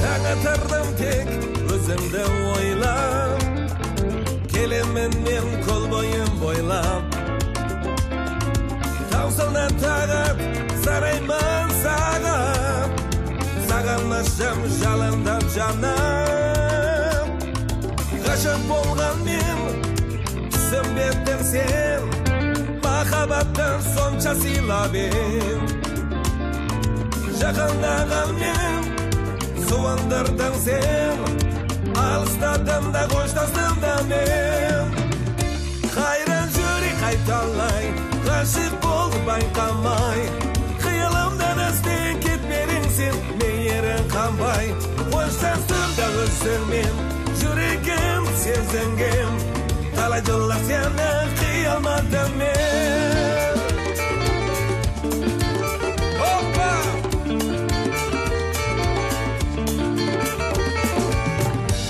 تاڭ ئاتاردىن تېك ئۆزۈڭدىن ئويلاپ، كېلىمەن مەن كۆل بويۇم بويلاپ. تاۋ سۇنى تاغاپ سارايمەن ساغا، ساغىنىشىم جالىنداپ جانىم. غاشىق بولغان مەن، سۆمبەتتىن سەن، ماخاببەتتىن سونچە سىلاۋىم. جاھاندا قالمىم، سۇۋاندۇردۇڭ سەن، ئالىستا دەمدە خوشلاشتىم دەمدىم. قايران جۈرى قايتالاي، غاشىق بولدى بايقاماي. خىيالىمدىن ئەستىن كېتىپ بېرىڭسىن، مېيىرىڭ قانماي. خوشلاشتىم دەۋرسىن مەن، يۈرىكىم سېزىنگىن. تالاي يىللار سەندىن قىيالمىدىم مەن. ھوپپا!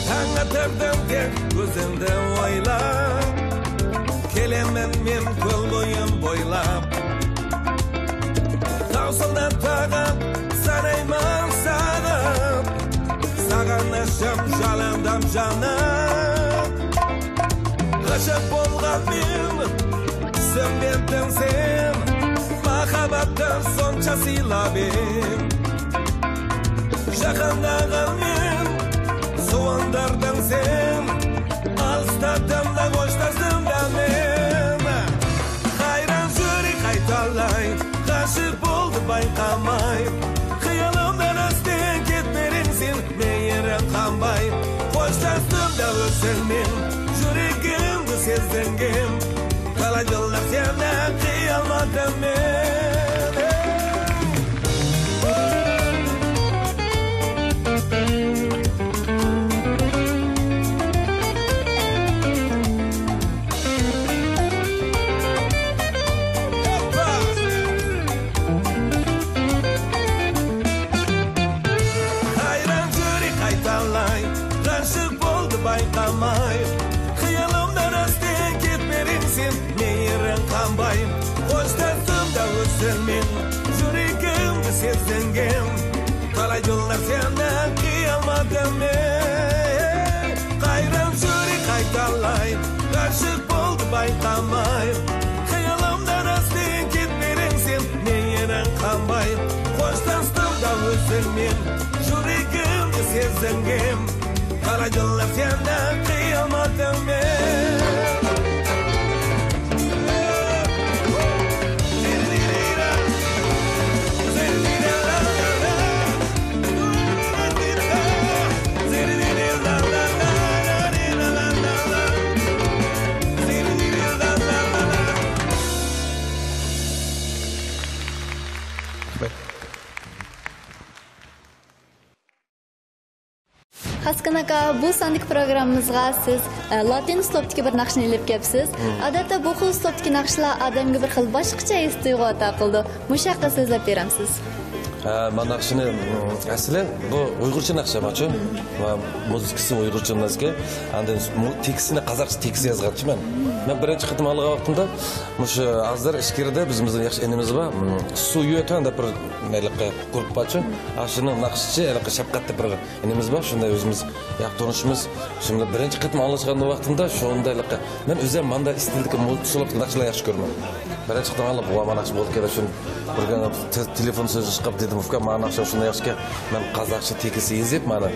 تاڭ ئاتاردىن تېك كۆزۈڭدىن ئويلاپ، كېلىمەن مەن كۆل بويۇم بويلاپ. تاۋ سۇنى تاغاپ سارايمەن ساغا، ساغىنىشىم جالىنداپ جانىم. غاشىق بولغان مەن، سۆمبەتتىن سەن، ماخاببەتتىن سونچە سىلاۋىم. جاھاندا قالمىم، سۇۋاندۇردۇڭ سەن، ئالىستا دەمدە خوشلاشتىم دەمدىم. قايران جۈرى قايتالاي، غاشىق بولدى بايقاماي. خىيالىمدىن ئەستىن كېتىپ بېرىڭسىن، مېيىرىڭ قانماي. خوشلاشتىم دەۋرسىن مەن، يۈرىكىمدە سېزىنگىن. تالاي يىللار سەندىن قىيالمىدىم مەن. قايران جۈرى قايتالاي، غاشىق بولدى بايقاماي. خىيالىمدىن ئەستىن كېتىپ بېرىڭسىن، مېيىرىڭ قانماي. خوشلاشتىم دەۋرسىن مەن، يۈرىكىمدە سېزىنگىن. تالاي يىللار سەندىن قىيالمىدىم مەن. قايران جۈرى قايتالاي، غاشىق بولدى بايقاماي. خىيالىمدىن ئەستىن كېتىپ بېرىڭسىن، مېيىرىڭ قانماي. خوشلاشتىم دەۋرسىن مەن، يۈرىكىمدە سېزىنگىن. قارا يىللار سەندىن قىيالمىدىم مەن. خاسكىن ئاكا، بۇ ساندىكى پروگراممىمىزغا سىز، ئە، لاتىن ئۇسلۇبتىكى بىر ناخشىنى ئېلىپ كەپسىز. مم. ئادەتتە بۇ خىل ئۇسلۇبتىكى ناخشىلار ئادەمگە بىر خىل باشقىچە ھېس تۇيغۇ ئاتا قىلىدۇ. مۇشۇ ھەققىدە سۆزلەپ بېرەمسىز؟ ھە، مانا ناخشىنى، ئەسلى بۇ ئۇيغۇرچە ناخشا ماچۇ. ۋە مۇزىكىسى ئۇيغۇرچە مۇزىكا. ئاندىن مۇ-، تېكىستىنى قازاقچە تېكىست يازغانچۇ مەن. مەن بىرىنچى قېتىم ئاڭلىغان ۋاقتىمدا، مۇشۇ ھازىر ئىچكىرىدە بىزنىڭ ياخشى ئىنىمىز بار. سۇ يۆتەن دەپ بىر ھېلىقى گۇرۇپپاچۇ. ئاشۇنىڭ ناخشىچى ھېلىقى شەپقەت دەپ بىر ئىنىمىز بار. شۇنداق ئۆزىمىز ياق تونۇشىمىز. شۇنداق بىرىنچى قېتىم ئاڭلاشقان ۋاقتىمدا شۇنداق ھېلىقى، مەن ئۆزۈم ماندا ئىستىلدىكى مۇ-، ئۇسلۇبتا ناخشىلار ياخشى كۆرىمەن. بىرىنچى قېتىم ئاڭلاپ، ۋا، مانا ناخشا بولدى كېلە شۇ بىر كۈنى تېلېفون سۆزلىشىپ قاپ دېدىم، ئۇكا، مانا ناخشا شۇنداق ياخشىكەن، مەن قازاقچە تېكىست يېزىپ، مانا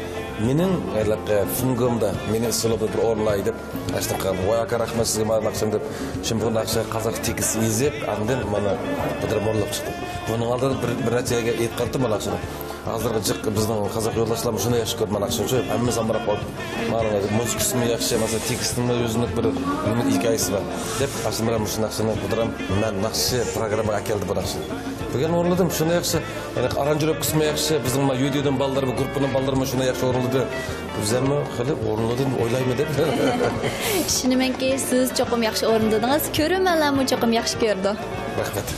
مېنىڭ ھېلىقى فۇڭگومدا، مېنىڭ ئۇسلۇبىمدا بىر ئورۇنلاي دېدىم. ئاشۇنداق قىلغان. ۋاي ئاكا، رەھمەت سىزگە، مانا ناخشام دەپ. شۇنداق بۇ ناخشا قازاق تېكىست يېزىپ، ئاندىن مانا بۇ مۇرلۇق چىقتى. بۇنىڭ ئالدىدا بىر، بىر نەچچە يەرگە ئېيتقانتىم بۇ ناخشىنى. ھازىرغى جىق بىزنىڭ قازاق يولداشلارمۇ شۇنداق ياخشى كۆرىدۇ مانا ناخشىنى. ھەممىسى ئامراق بولدى. مانا مۇزىكىسىمۇ ياخشى، مەسىلەن، تېكىستىمۇ ئۆزىنىڭ بىر ھېكايىسى بار. دەپ، ئاشۇنداق مۇشۇ ناخشىنى قىدىرام، مەن ناخشىچى پروگراممىغا ئەكەلدى بۇ ناخشىنى. بۈگۈن ئورۇنلىدىم، شۇنداق ياخشى. يەنى ئارانژىروپكىسىمۇ ياخشى، بىزنىڭ ما يۇديۇدىن بالىلىرى، بۇ گۇرۇپپىنىڭ بالىلىرىمۇ شۇنداق ياخشى ئورۇنلىدى. ئۆزۈممۇ خېلى ئورۇنلىدىم ئويلايمەن دەپ. ئىشىنىمەنكى، سىز چوقۇم ياخشى ئورۇندىدىڭىز. كۆرۈرمەنلەرمۇ چوقۇم ياخشى كۆرىدۇ. رەھمەت.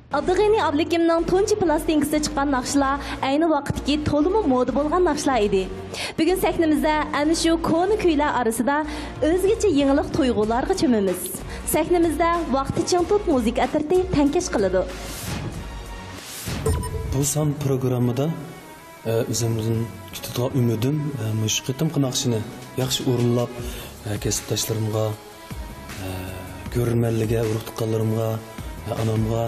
ئابدۇغېنى ئابلىكىمنىڭ تۇنجى پىلاستىنكىسى چىققان ناخشىلار ئەينى ۋاقىتتىكى تولىمۇ مودا بولغان ناخشىلار ئىدى. بۈگۈن سەھنىمىزدە ئەنە شۇ كونا كۈيلەر ئارىسىدا ئۆزگىچە يېڭىلىق تۇيغۇلارغا چۆمىمىز. سەھنىمىزدە ۋاقتى چىڭ تۇت مۇزىكا ئەترىتى تەڭكەش قىلىدۇ. بۇ سان پروگراممىدا، ئە، ئۆزۈمدىن كۈتىدىغان ئۈمىدىم، ئە، مۇشۇ قېتىمقى ناخشىنى ياخشى ئورۇنلاپ، ئە، كەسىپداشلىرىمغا، ئە، كۆرۈرمەنلىرىگە، ئۇرۇق تۇغقانلىرىمغا، ئە، ئانامغا،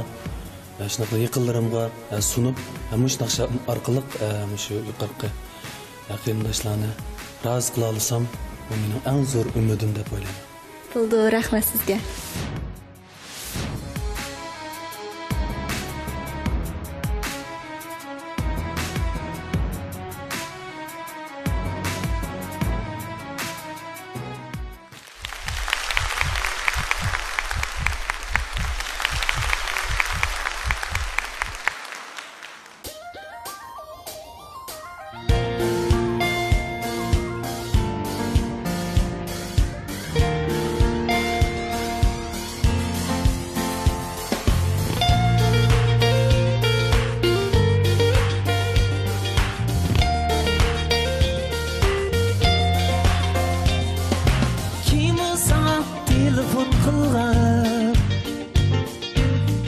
ئە، شۇنداقلا يېقىنلىرىمغا، ئە، سۇنۇپ، ئە، مۇشۇ ناخشا ئارقىلىق، ئە، مۇشۇ يۇقىرىقى، ئە، قېرىنداشلارنى رازى قىلالىسام، بۇ مېنىڭ ئەڭ زور ئۈمىدىم دەپ ئويلايمەن. بولىدۇ، رەھمەت سىزگە. كىمۇ ساڭا تېلېفون قىلغان؟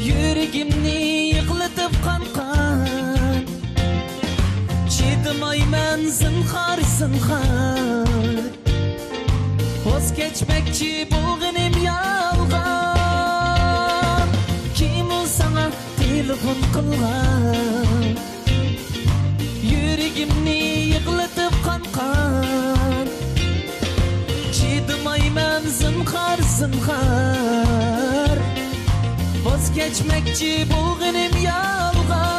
يۈرىكىمنى يىغلىتىپ قان-قان. چىدىمايمەن، زىنھار، زىنھار. ۋاز كەچمەكچى بولغىنىم يالغان. كىمۇ ساڭا تېلېفون قىلغان؟ يۈرىكىمنى يىغلىتىپ قان-قان. چىدىمايمەن، زىنھار، زىنھار. ۋاز كەچمەكچى بولغىنىم يالغان.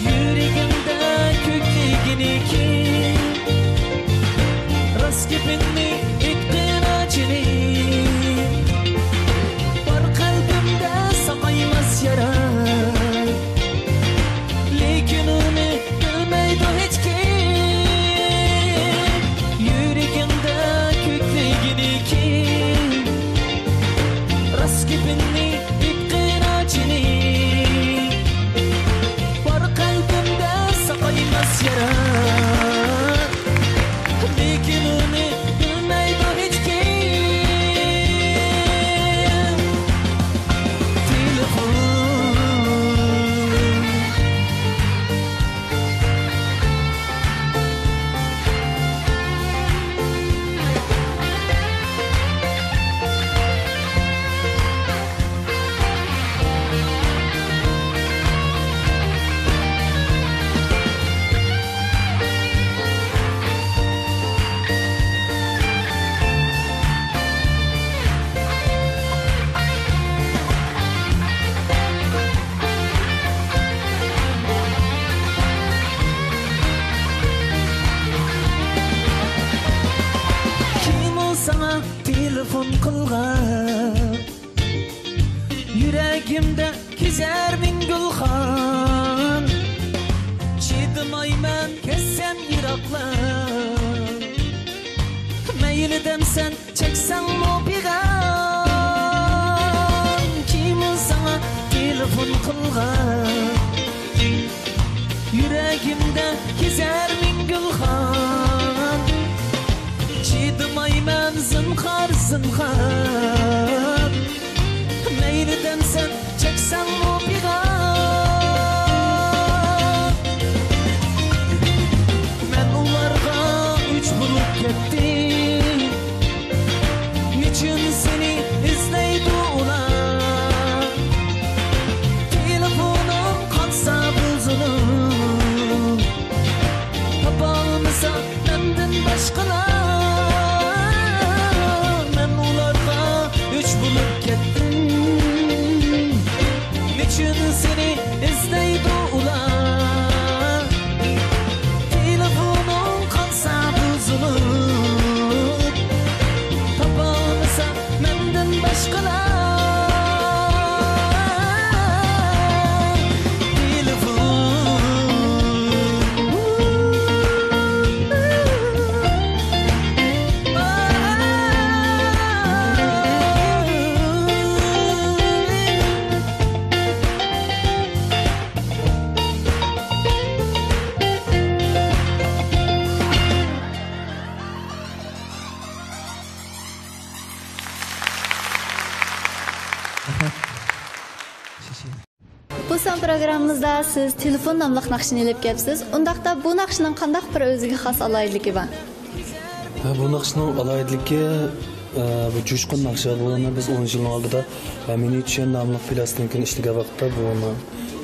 يۈرىكىڭدە كۆكلىگىنى كىم؟ راست گېپىڭنى ئېيتقىنا جېنىم. بار قەلبىمدە ساقايماس يارا، لېكىن ئۇنى بىلمەيدۇ ھېچكىم. يۈرىكىڭدە كۆكلىگىنى كىم؟ راست گېپىڭنى ئېيتقىنا جېنىم. بار قەلبىمدە ساقايماس يارا، لېكىن ئۇنى بىلمەيدۇ ھېچكىم. تېلېفون. كىم ئۇ ساڭا تېلېفون قىلغان؟ يۈرەكىمدە كېزەرمىن گۈلخان. چىدىمايمەن كەتسەم يىراقلاپ. مەيلى دەمسەن چەكسەڭمۇ پىغان. قىلغان. يۈرەگىمدە كېزەر مىڭ گۈلخان. چىدىمايمەن زىنھار، زىنھار. مەيلى دەمسەن چەكسەڭمۇ پىغان. مەن ئۇلارغا ئۆچ بولۇپ كەتتىم. نېچۈن سېنى ئىزدەيدۇ ئۇلار؟ تېلېفونۇم قالسا بۇزۇلۇپ، تاپالمىسا مەندىن باشقىلار. مەن ئۇلارغا ئۆچ بولۇپ كەتتىم. نېچۈن سېنى ئىزدەيدۇ ئۇلار؟ تېلېفونۇڭ قالسا بۇزۇلۇپ، تاپالمىسا مەندىن باشقىلار. تېلېفون. بۇ سان پروگراممىمىزدا سىز تېلېفون ناملىق ناخشىنى ئېلىپ كەپسىز. ئۇنداقتا بۇ ناخشىنىڭ قانداق بىر ئۆزىگە خاس ئالاھىدىلىكى بار؟ ھە، بۇ ناخشىنىڭ ئالاھىدىلىكى، ئە، بۇ جۇشقۇن ناخشا. بۇنى بىز ئون يىلنىڭ ئالدىدا، ئە، مېنى چۈشەن ناملىق پىلاستىنكىنى ئىشلىگەن ۋاقىتتا بۇنى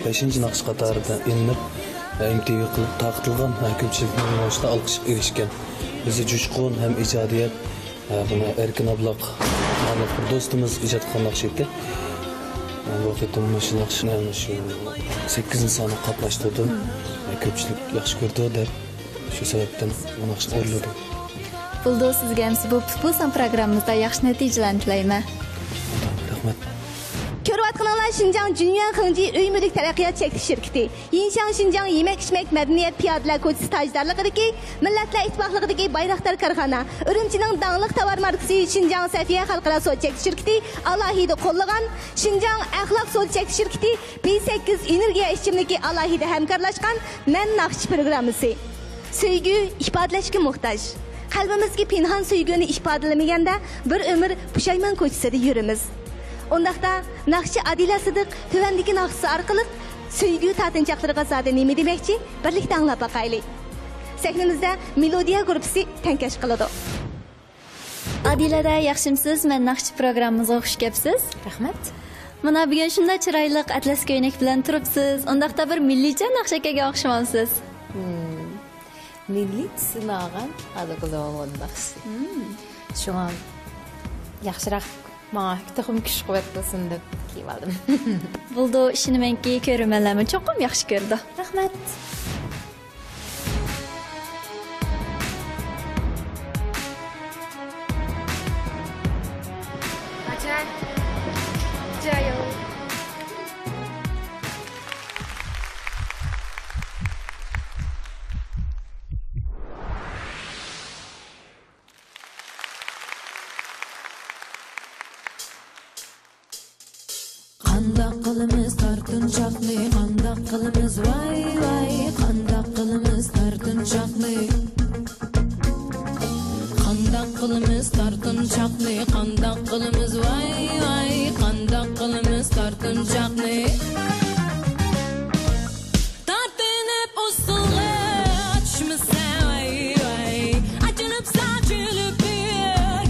بەشىنچى ناخشا قاتارىدا ئېلىنىپ، ئە، ئېم تى ۋى قىلىپ تارقىتىلغان، ئە، كۆپچىلىكنىڭ ئالقىشىغا ئېرىشكەن. بىزدە جۇشقۇن ھەم ئىجادىيەت، ئە، بۇنى ئەركىن ئابلاق ناملىق بىر دوستىمىز ئىجاد قىلغان ناخشا ئىدى. ئە، بۇ قېتىم مۇشۇ ناخشىنى مۇشۇ سەككىزىنچى سانغا قاتناشتۇردۇم. ئە، كۆپچىلىك ياخشى كۆردى دەپ، شۇ سەۋەبتىن بۇ ناخشىنى ئورۇنلىدىم. بولدى، سىزگە ئەمسە بۇ، بۇ سان پروگراممىمىزدا ياخشى نەتىجىلەرنى تىلەيمەن. رەھمەت. كۆرۈۋاتقىنىڭلار شىنجاڭ جۈنيۈەن خېڭجى ئۆي مۈلۈك تەرەققىيات چەكلىك شىركىتى، يىنشاڭ شىنجاڭ يېمەك-ئىچمەك مەدەنىيەت پىيادىلەر كوچىسى تاجدارلىقىدىكى مىللەتلەر ئىتتىپاقلىقىدىكى بايراقدار كارخانا، ئۈرۈمچىنىڭ داڭلىق تاۋار ماركىسى شىنجاڭ سەفىيە خەلقئارا سودا چەكلىك شىركىتى ئالاھىدە قوللىغان شىنجاڭ ئەخلاق سودا چەكلىك شىركىتى بى سەككىز ئېنېرگىيە ئىچىملىكى ئالاھىدە ھەمكارلاشقان مەن ناخشىچى پروگراممىسى. سۆيگۈ ئىپادىلەشكە موھتاج. قەلبىمىزدىكى پىنھان سۆيگۈنى ئىپادىلىمىگەندە، بىر ئۆمۈر پۇشايمان كوچىسىدا يۈرىمىز. ئۇنداقتا، ناخشىچى ئادىلە سىدىق تۆۋەندىكى ناخشىسى ئارقىلىق سۆيگۈ تارتىنچاقلىرىغا زادى نېمە دېمەكچى؟ بىرلىكتە ئاڭلاپ باقايلى. سەھنىمىزدە مېلودىيە گۇرۇپپىسى تەڭكەش قىلىدۇ. ئادىلەدە ياخشىمسىز؟ مەن ناخشىچى پروگراممىمىزغا خۇش كەپسىز. رەھمەت. مانا بۈگۈن شۇنداق چىرايلىق ئەتلەس كۆينەك بىلەن تۇرۇپسىز. ئۇنداقتا بىر مىللىيچە ناخشا ئەكەلگەن ئوخشىمامسىز؟ مم. مىللىي تۈسىنى ئالغان ئادىگۇلۇۋالغان ناخشىسى. مم. شۇڭا ياخشىراق ماڭا تېخىمۇ كۈچ-قۇۋۋەت بولسۇن دەپ كىيىۋالدىم. بولىدۇ، ئىشىنىمەنكى، كۆرۈرمەنلەرمۇ چوقۇم ياخشى كۆرىدۇ. رەھمەت. قانداق قىلىمىز تارتىنچاقنى، قانداق قىلىمىز ۋاي ۋاي، قانداق قىلىمىز تارتىنچاقنى؟ قانداق قىلىمىز تارتىنچاقنى، قانداق قىلىمىز ۋاي ۋاي، قانداق قىلىمىز تارتىنچاقنى؟ تارتىنىپ ئۇسسۇلغا چۈشمىسە ۋاي ۋاي، ئاچىلىپ ساچىلىپ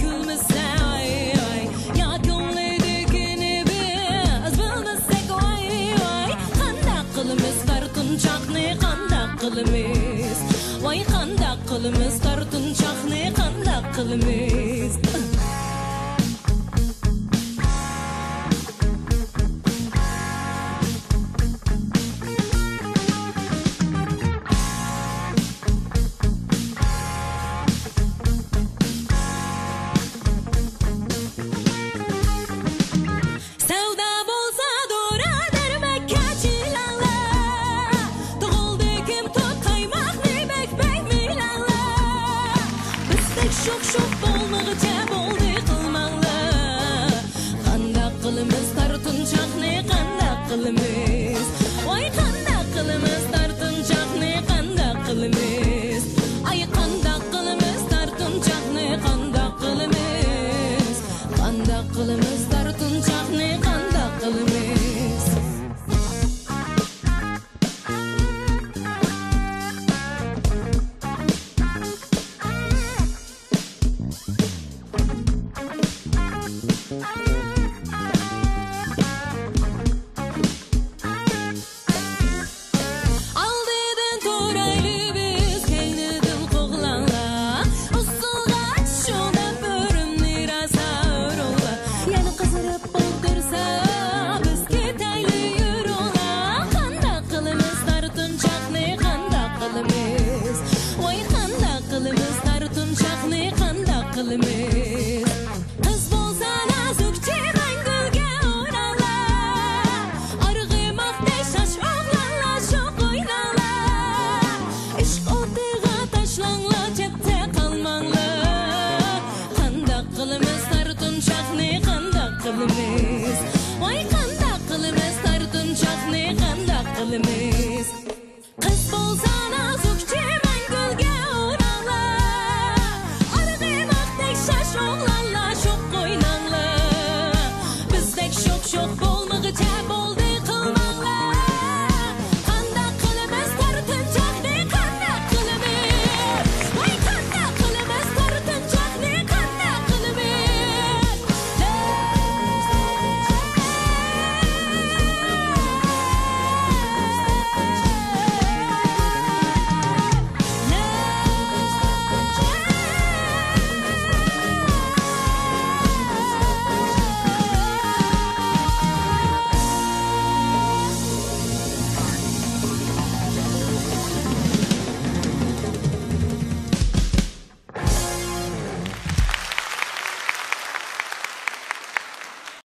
گۈلمىسە ۋاي ۋاي، يا كۆڭلىدىكىنى بىز بىلمىسەك ۋاي ۋاي، قانداق قىلىمىز تارتىنچاقنى، قانداق قىلىمىز؟ ۋاي قانداق قىلىمىز تارتىنچاقنى، قانداق قىلىمىز؟ سەۋدا بولسا دورا دەرمەككە چىلاڭلار، تۇغۇلدى كىم توت قايماقنى بەك بەك مىلاڭلار، بىزدەك شوخ شوخ بولما.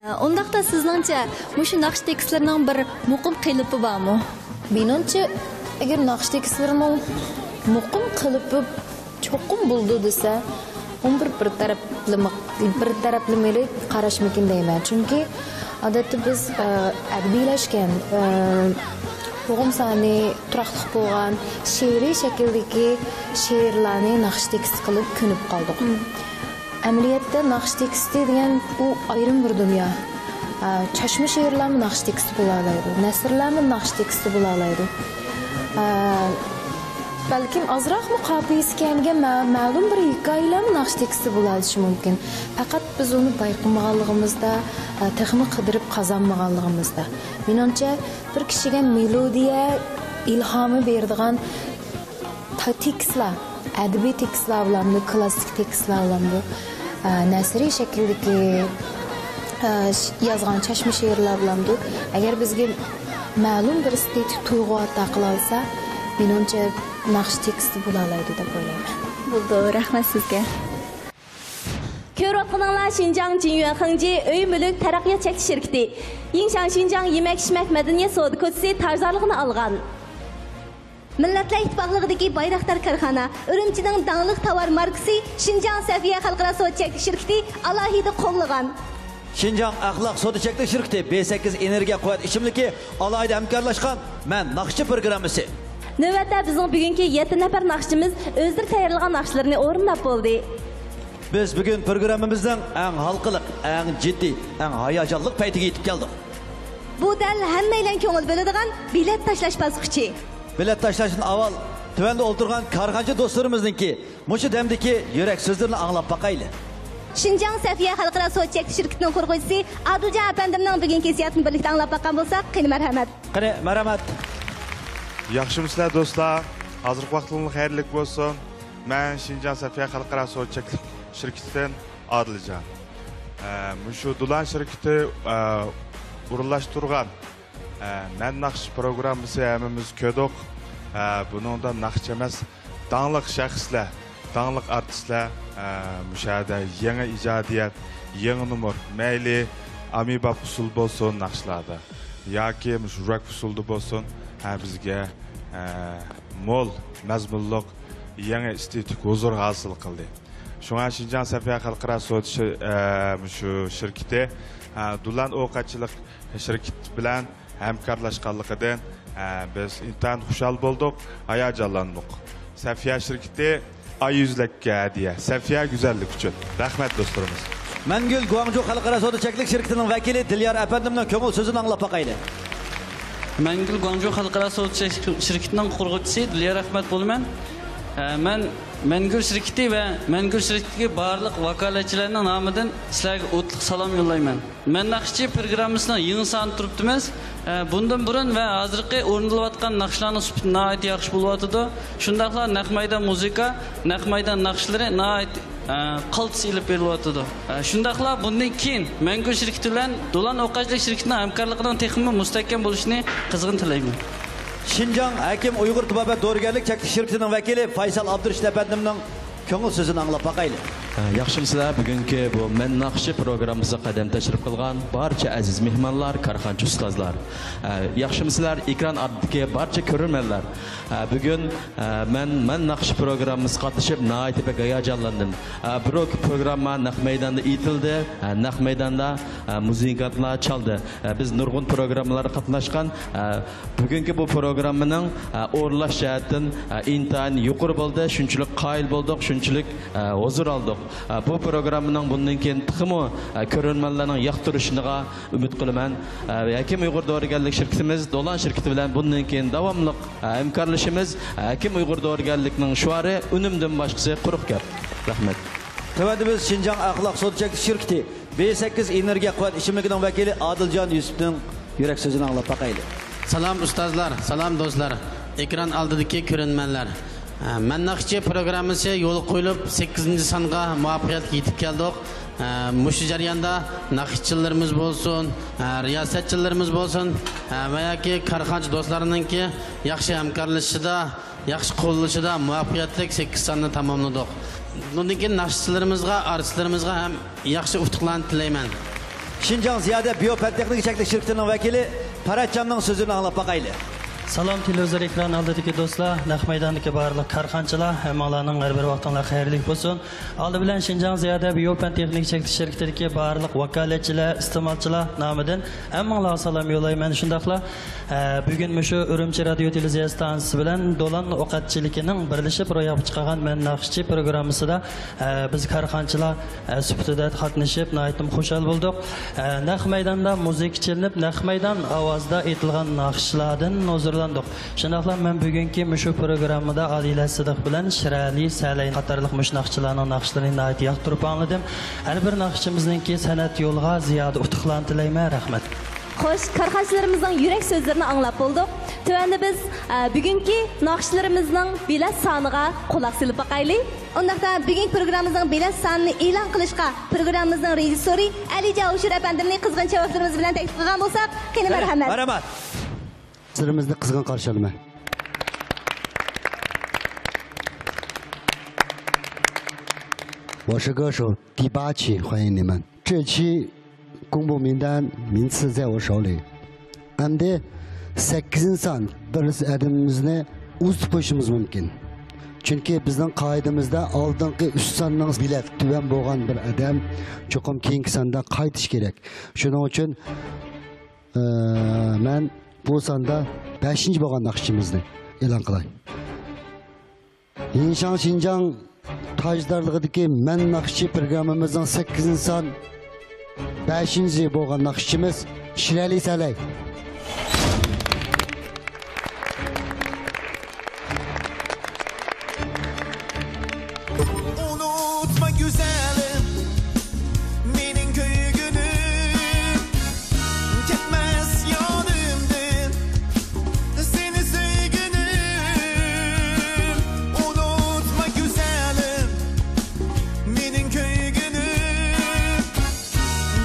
ئۇنداقتا سىزنىڭچە مۇشۇ ناخشا تېكىستلىرىنىڭ بىر مۇقىم قېلىپى بارمۇ؟ مېنىڭچە، ئەگەر ناخشا تېكىستلىرىنىڭ مۇقىم قېلىپى چوقۇم بولىدۇ دېسە، ئۇنى بىر، بىر تەرەپلىمە، بىر تەرەپلىمىلىك قاراشمىكىن دەيمەن. چۈنكى ئادەتتە بىز، ئە، ئەدەبىيلەشكەن، ئە، بوغۇم سانى تۇراقلىق بولغان شېئىرىي شەكىلدىكى شېئىرلارنى ناخشا تېكىست قىلىپ كۆنۈپ قالدۇق. ئەمەلىيەتتە ناخشا تېكىستى دېگەن ئۇ ئايرىم بىر دۇنيا. ئە، چاچما شېئىرلارمۇ ناخشا تېكىستى بولالايدۇ، نەسرلەرمۇ ناخشا تېكىستى بولالايدۇ. ئە، بەلكىم ئازراقمۇ قاپىيىسى كەلمىگەن مە-، مەلۇم بىر ھېكايىلەرمۇ ناخشا تېكىستى بولالىشى مۇمكىن. پەقەت بىز ئۇنى بايقىمىغانلىقىمىزدا، ئە، تېخىمۇ قىدىرىپ قازانمىغانلىقىمىزدا. مېنىڭچە، بىر كىشىگە مېلودىيە ئىلھامى بېرىدىغان تا-، تېكىستلار، ئەدەبىي تېكىستلار بولامدۇ، كلاسسىك تېكىستلار بولامدۇ، ئە، نەسرىي شەكىلدىكى، ئە، ش-، يازغان چاچما شېئىرلار بولامدۇ، ئەگەر بىزگە مەلۇم بىر ئېستېتىك تۇيغۇ ئاتا قىلالىسا، مېنىڭچە ناخشا تېكىستى بولالايدۇ دەپ ئويلايمەن. بولىدۇ، رەھمەت سىزگە. كۆرۈۋاتقىنىڭلار شىنجاڭ جىنيۈەن خېڭجى ئۆي مۈلۈك تەرەققىيات چەكلىك شىركىتى، يىڭشاڭ شىنجاڭ يېمەك ئىچمەك مەدەنىيەت سودا كوچىسى تاجدارلىقىنى ئالغان. مىللەتلەر ئىتتىپاقلىقىدىكى بايراقدار كارخانا، ئۈرۈمچىنىڭ داڭلىق تاۋار ماركىسى شىنجاڭ سەفىيە خەلقئارا سودا چەكلىك شىركىتى ئالاھىدە قوللىغان. شىنجاڭ ئەخلاق سودا چەكلىك شىركىتى بى سەككىز ئېنېرگىيە قۇۋۋەت ئىچىملىكى ئالاھىدە ھەمكارلاشقان مەن ناخشىچى پروگراممىسى. نۆۋەتتە بىزنىڭ بۈگۈنكى يەتتە نەپەر ناخشىچىمىز ئۆزلىرى تەييارلىغان ناخشىلىرىنى ئورۇنداپ بولدى. بىز بۈگۈن پروگراممىمىزنىڭ ئەڭ ھالقىلىق، ئەڭ جىددىي، ئەڭ ھاياجانلىق پەيتىگە يېتىپ كەلدۇق. بۇ دەل ھەممەيلەن كۆڭۈل بۆلىدىغان بېلەت تاشلاش باسقۇچى. بېلەت تاشلاشتىن ئاۋۋال تۆۋەندە ئولتۇرغان كارخانىچى دوستلىرىمىزنىڭكى مۇشۇ دەمدىكى يۈرەك سۆزلىرىنى ئاڭلاپ باقايلى. شىنجاڭ سەفىيە خەلقئارا سودا چەكلىك شىركىتىنىڭ قۇرغۇچىسى ئادىلجان ئەپەندىمنىڭ بۈگۈنكى ھېسسىياتىنى بىرلىكتە ئاڭلاپ باققان بولساق، قېنى مەرھەمەت. قېنى، مەرھەمەت. ياخشىمۇسىلەر دوستلار؟ ھازىرقى ۋاقتىڭلار خەيرلىك بولسۇن. مەن شىنجاڭ سەفىيە خەلقئارا سودا چەكلىك شىركىتىدىن ئادىلجان. ئە، مۇشۇ دولان شىركىتى، ئە، ئورۇنلاشتۇرغان، ئە، مەن ناخشىچى پروگراممىسى ھەممىمىز كۆردۇق. ئە، بۇنىڭدا ناخشىچى ئەمەس، داڭلىق شەخسلەر، داڭلىق ئارتىسلار، ئە، مۇشۇ يەردە يېڭى ئىجادىيەت، يېڭى نومۇر، مەيلى ئاممىباب ئۇسسۇل بولسۇن ناخشىلاردا ياكى مۇشۇ راك ئۇسسۇلدا بولسۇن، ھە، بىزگە، ئە، مول مەزمۇنلۇق يېڭى ئېستېتىك ھۇزۇر ھاسىل قىلدى. شۇڭا شىنجاڭ سەفىيە خەلقئارا سودا شىر-، ئە، مۇشۇ شىركىتى، ئە، دولان ئوقەتچىلىك شىركىتى بىلەن ھەمكارلاشقانلىقىدىن، ئە، بىز ئىنتايىن خۇشال بولدۇق، ھاياجانلاندۇق. سەفىيە شىركىتى ئاي يۈزلۈككە ھەدىيە، سەفىيە گۈزەللىك ئۈچۈن. رەھمەت، دوستلىرىمىز. مەنگۈل گۇاڭجۇ خەلقئارا سودا چەكلىك شىركىتىنىڭ ۋەكىلى دىليار ئەپەندىمنىڭ كۆڭۈل سۆزىنى ئاڭلاپ باقايلى. مەنگۈل گۇاڭجۇ خەلقئارا سودا چەكلىك شىركىتىنىڭ قۇرغۇچىسى دىليار ئەخمەت بولىمەن. ئە، مەن مەنگۈل شىركىتى ۋە مەنگۈل شىركىتىدىكى بارلىق ۋاكالەتچىلەرنىڭ نامىدىن سىلەرگە ئوتلۇق سالام يوللايمەن. مەن ناخشىچى پروگراممىسىنىڭ يېڭى سانىدا تۇرۇپتىمىز. ئە، بۇندىن بۇرۇن ۋە ھازىرقى ئورۇندىلىۋاتقان ناخشىلارنىڭ سۈپىتى ناھايىتى ياخشى بولۇۋاتىدۇ. شۇنداقلا نەق مەيدان مۇزىكا، نەق مەيدان ناخشىلىرى ناھايىتى، ئە، قالتىس ئېلىپ بېرىلىۋاتىدۇ. ئە، شۇنداقلا بۇندىن كېيىن مەنگۈ شىركىتى بىلەن دولان ئوقەتچىلىك شىركىتىنىڭ ھەمكارلىقىنىڭ تېخىمۇ مۇستەھكەم بولۇشىنى قىزغىن تىلەيمەن. شىنجاڭ ھەكىم ئۇيغۇر تېبابەت دورىگەرلىك چەكلىك شىركىتىنىڭ ۋەكىلى فايسال ئابدۇرېشىت ئەپەندىمنىڭ كۆڭۈل سۆزىنى ئاڭلاپ باقايلى. ئە، ياخشىمۇسىلەر؟ بۈگۈنكى بۇ مەن ناخشىچى پروگراممىسىغا قەدەم تەشرىپ قىلغان بارچە ئەزىز مېھمانلار، كارخانىچى ئۇستازلار. ئە، ياخشىمۇسىلەر؟ ئېكران ئالدىدىكى بارچە كۆرۈرمەنلەر. ئە، بۈگۈن، ئە، مەن، مەن ناخشىچى پروگراممىسىغا قاتنىشىپ ناھايىتى بەك ھاياجانلاندىم. ئە، بۇ پروگرامما نەق مەيداندا ئېيتىلدى. ئە، نەق مەيداندا، ئە، مۇزىكانتلار چالدى. ئە، بىز نۇرغۇن پروگراممىلارغا قاتناشقان. ئە، بۈگۈنكى بۇ پروگراممىنىڭ، ئە، ئورۇنلاش جەھەتتىن، ئە، ئىنتايىن يۇقىرى بولدى. شۇنچىلىك قايىل بولدۇق، شۇنچىلىك، ئە، ھۇزۇر ئالدۇق. ئە، بۇ پروگراممىنىڭ بۇندىن كېيىن تېخىمۇ، ئە، كۆرۈرمەنلەرنىڭ ياقتۇرۇشىغا ئۈمىد قىلىمەن. ئە، ھەكىم ئۇيغۇر دورىگەرلىك شىركىتىمىز دولان شىركىتى بىلەن بۇندىن كېيىن داۋاملىق، ئە، ھەمكارلىشىمىز. ھەكىم ئۇيغۇر دورىگەرلىكنىڭ شوئارى: «ئۈنۈمدىن باشقىسى قۇرۇق گەپ». رەھمەت. تۆۋەندە بىز شىنجاڭ ئەخلاق سودا چەكلىك شىركىتى بى سەككىز ئېنېرگىيە قۇۋۋەت ئىچىملىكىنىڭ ۋەكىلى ئادىلجان يۈسۈپنىڭ يۈرەك سۆزىنى ئاڭلاپ باقايلى. سالام ئۇستازلار، سالام دوستلار، ئېكران ئالدىدىكى كۆرۈرمەنلەر. ئە، مەن ناخشىچى پروگراممىسى يولغا قويۇلۇپ، سەككىزىنچى سانغا مۇۋەپپەقىيەتلىك يېتىپ كەلدۇق. ئە، مۇشۇ جەرياندا ناخشىچىلىرىمىز بولسۇن، ئە، رىياسەتچىلىرىمىز بولسۇن، ئە، ۋە ياكى كارخانىچى دوستلارنىڭكى ياخشى ھەمكارلىشىشىدا، ياخشى قوللىشىدا مۇۋەپپەقىيەتلىك سەككىز ساننى تاماملىدۇق. بۇندىن كېيىن ناخشىچىلىرىمىزغا، ئارتىسلىرىمىزغا ھەم ياخشى ئۇتۇقلارنى تىلەيمەن. شىنجاڭ زىيادە بىيو پەن تېخنىكا چەكلىك شىركىتىنىڭ ۋەكىلى پەرھاتجاننىڭ سۆزىنى ئاڭلاپ باقايلى. سالام، تېلېۋىزور ئېكران ئالدىدىكى دوستلار، نەق مەيداندىكى بارلىق كارخانىچىلار، ھەممىڭلارنىڭ ھەر بىر ۋاقتىڭلار خەيرلىك بولسۇن. ئالدى بىلەن شىنجاڭ زىيادە بىيو پەن تېخنىكا چەكلىك شىركىتىدىكى بارلىق ۋاكالەتچىلەر، ئىستېمالچىلار نامىدىن ھەممىڭلارغا سالام يوللايمەن. شۇنداقلا، ئە، بۈگۈن مۇشۇ ئۈرۈمچى رادىيو تېلېۋىزىيە ئىستانسىسى بىلەن دولان ئوقەتچىلىكىنىڭ بىرلىشىپ روياپقا چىقارغان مەن ناخشىچى پروگراممىسىدا، ئە، بىز كارخانىچىلار ئە، سۈپىتىدە قاتنىشىپ ناھايىتىمۇ خۇشال بولدۇق. ئە، نەق مەيداندا مۇزىكا چېلىنىپ، نەق مەيدان ئاۋازدا ئېيتىلغان ناخشىلاردىن ھۇزۇرلاندۇق. شۇنداقلا مەن بۈگۈنكى مۇشۇ پروگراممىدا ئادىلە سىدىق بىلەن شىرەلى سەلەي قاتارلىق مۇشۇ ناخشىچىلارنىڭ ناخشىلىرىنى ناھايىتى ياقتۇرۇپ ئاڭلىدىم. ھەر بىر ناخشىچىمىزنىڭكى سەنئەت يولىغا زىيادە ئۇتۇقلارنى تىلەيمەن. رەھمەت. خوش، كارخانىچىلىرىمىزنىڭ يۈرەك سۆزلىرىنى ئاڭلاپ بولدۇق. تۆۋەندە بىز، ئە، بۈگۈنكى ناخشىچىلىرىمىزنىڭ بېلەت سانىغا قۇلاق سېلىپ باقايلى. ئۇنداقتا بۈگۈنكى پروگراممىمىزنىڭ بېلەت سانىنى ئېلان قىلىشقا پروگراممىمىزنىڭ رېژىسسورى ئەلى جاۋشىر ئەپەندىمنى قىزغىن چاۋاكلىرىمىز بىلەن تەكلىپ قىلغان بولساق، قېنى، مەرھەمەت. مەرھەمەت. سىلىمىزنى قىزغىن قارشى ئالىمەن. 我是歌手第八期，欢迎你们。这期公布名单名次在我手里。ئەمدى سەككىزىنچى سان بىر ئادىمىمىزنى ئۇزىتىپ قويۇشىمىز مۇمكىن. چۈنكى بىزنىڭ قائىدىمىزدە ئالدىنقى ئۈچ ساننىڭ بېلەت تۆۋەن بولغان بىر ئادەم چوقۇم كېيىنكى ساندا قايتىشى كېرەك. شۇنىڭ ئۈچۈن، ئە، مەن بۇ ساندا بەشىنچى بولغان ناخشىچىمىزنى ئېلان قىلاي. يىنشاڭ شىنجاڭ تاجدارلىقىدىكى مەن ناخشىچى پروگراممىمىزنىڭ سەككىزىنچى سان، بەشىنچى بولغان ناخشىچىمىز شىرەلى سەلەي. ئۇنتۇما گۈزەلىم، مېنىڭ كۆيگۈنۈم، كەتمەس يادىمدىن سېنى سۆيگۈنۈم. ئۇنتۇما گۈزەلىم، مېنىڭ كۆيگۈنۈم،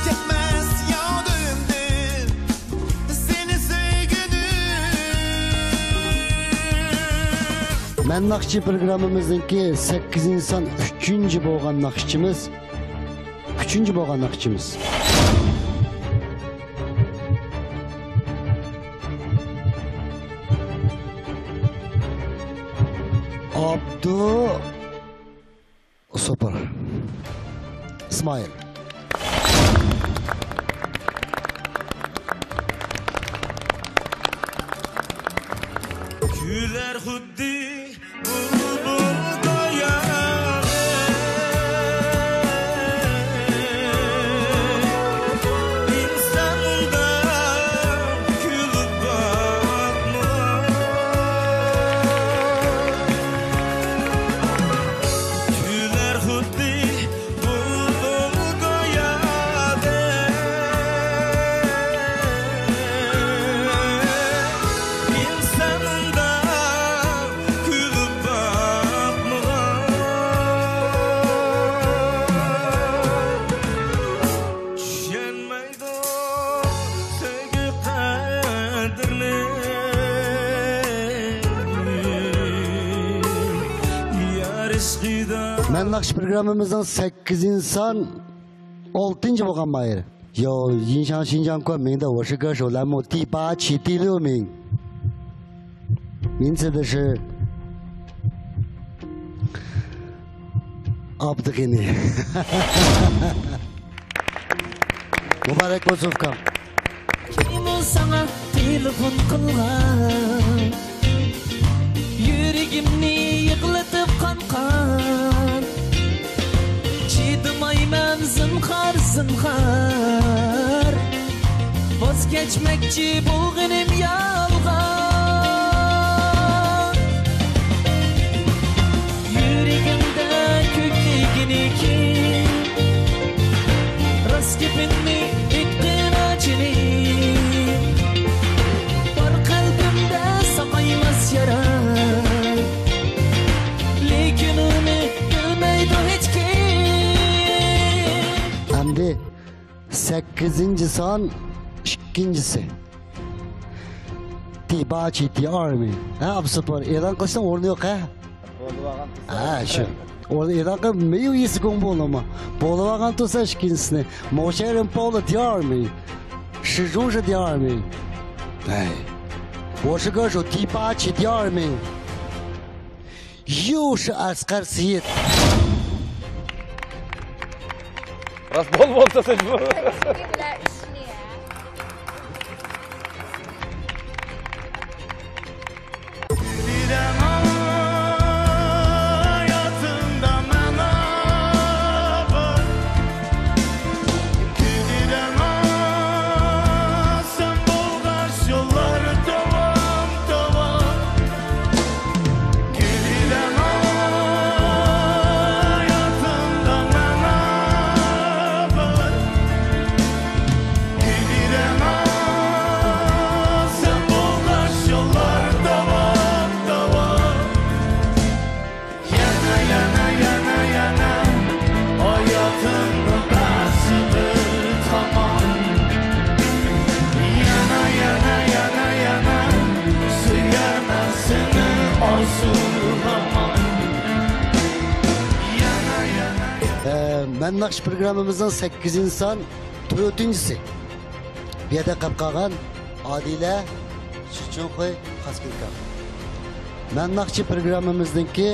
كەتمەس يادىمدىن سېنى سۆيگۈنۈم. مەن ناخشىچى پروگراممىمىزنىڭكى سەككىزىنچى سان، ئۈچىنچى بولغان ناخشىچىمىز. ئۈچىنچى بولغان ناخشىچىمىز. ئابدۇ سوپۇر. ئىسمائىل. كۈلەر خۇددى بۇلبۇل گويا. ئىنسان ئۇنداق كۈلۈپ باقمىغان. كۈلەر خۇددى بۇلبۇل گويادەك. ئىنسان ئۇنداق كۈلۈپ باقمىغان. چۈشەنمەيدۇ سۆيگۈ قەدرىنى يار ئىشقىدا. مەن ناخشا پروگراممىمىزنىڭ سەككىزىنچى سان، ئالتىنچى بولغان ماھىر. 有影响新疆冠名的，我是歌手栏目第八期第六名。名次的是 ئابدۇغېنى. مۇبارەك بولسۇن، ئۇكام. كىمۇ ساڭا تېلېفون قىلغان؟ يۈرىكىمنى يىغلىتىپ قان قان. چىدىمايمەن زىنھار، زىنھار. ۋاز كەچمەكچى بولغىنىم يالغان. يۈرىكىڭدە كۆكلىگىنى كىم؟ راست گېپىڭنى ئېيتقىنا جېنىم. بار قەلبىمدە ساقايماس يارا، لېكىن ئۇنى بىلمەيدۇ ھېچكىم. ئەمدى سەككىزىنچى سان، ئىككىنچىسى. 第八期第二名. ھە، ئابسۇپۇر، ئېلان قىلىشنىڭ ئورنى يوق، ھە؟ ھە، شۇ. 我一个没有一次公布了嘛，播了完之后再是跟是呢，某些人报了第二名，始终是第二名。哎，我是歌手第八期第二名，又是阿斯卡西。 راست بول بولسا سىز بۇ. ئە، مەن ناخشا پروگراممىمىزنىڭ سەككىزىنچى سان، تۆتىنچىسى. بۇ يەردە قېلىپ قالغان ئادىلە، شىچۇنخۇي، خاسكىنكام. مەن ناخشا پروگراممىمىزنىڭكى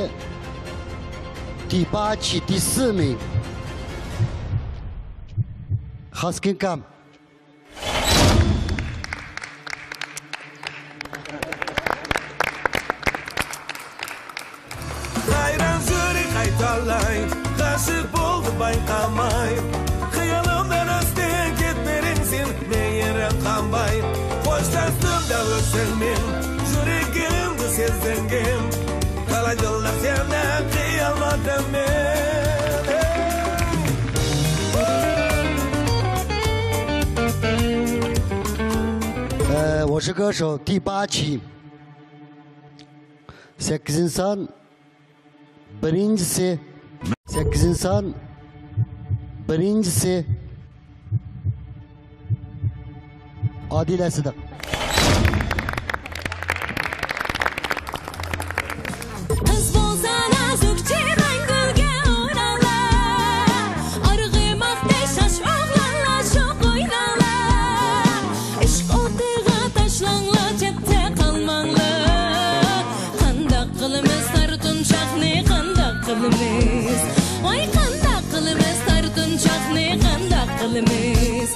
دىپاچى دىسىمى. خاسكىنكام. ھەيران سۈرى قايتالاي، غاشىق بولدى بايقىماي. خىيالىمدىن ئۆتتۈڭ كەتمىدىڭ سەن، مېھرىم قانماي. خوشلاشتىم دەۋرسەنمەن، يۈرىكىمدە سەزدىڭ. تالاي يىللار سەندىن قىيالمىدىم مەن. 呃，我是歌手第八期。 سەككىزىنچى سان، بىرىنچىسى. سەككىزىنچى سان، بىرىنچىسى. ئادىلە سىدىق. قىز بولسا نازۇكچە مەڭگۈگە ئورالار، ئارغىماقتەك شاش ئوغلانلار شوق ئويناڭلار، ئىشق ئوتىغا تاشلاڭلار چەتتە قالماڭلار. قانداق قىلىمىز تارتىنچاقنى، قانداق قىلىمىز؟ ۋاي، قانداق قىلىمىز تارتىنچاقنى، قانداق قىلىمىز؟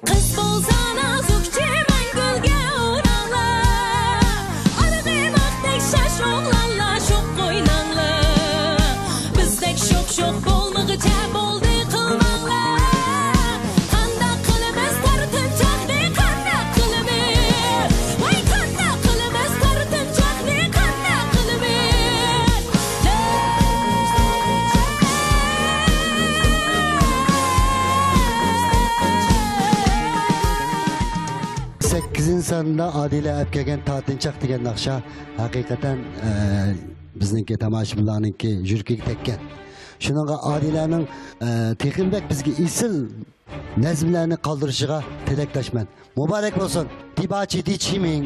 قىز بولسا نازۇكچە مەڭگۈگە ئورالار، ئارغىماقتەك شاش ئوغلانلار شوق ئويناڭلار. بىزدەك شوق-شوق بولمىغۇچە بولدى قىلماڭلار. قانداق قىلىمىز تارتىنچاقنى، قانداق قىلىمىز؟ ۋاي، قانداق قىلىمىز تارتىنچاقنى، قانداق قىلىمىز؟ سەككىزىنچى ساندا ئادىلە ئەپ كەلگەن تارتىنچاق دېگەن ناخشا ھەقىقەتەن، ئە، بىزنىڭكى تاماشىبىنلارنىڭكى يۈرىكىگە تەگكەن. شۇنىڭغا ئادىلەنىڭ، ئە، تېخىمۇ بەك بىزگە ئېسىل نەزمىلەرنى قالدۇرۇشىغا تىلەكداشمەن. مۇبارەك بولسۇن. دىباچى دىچىمىڭ.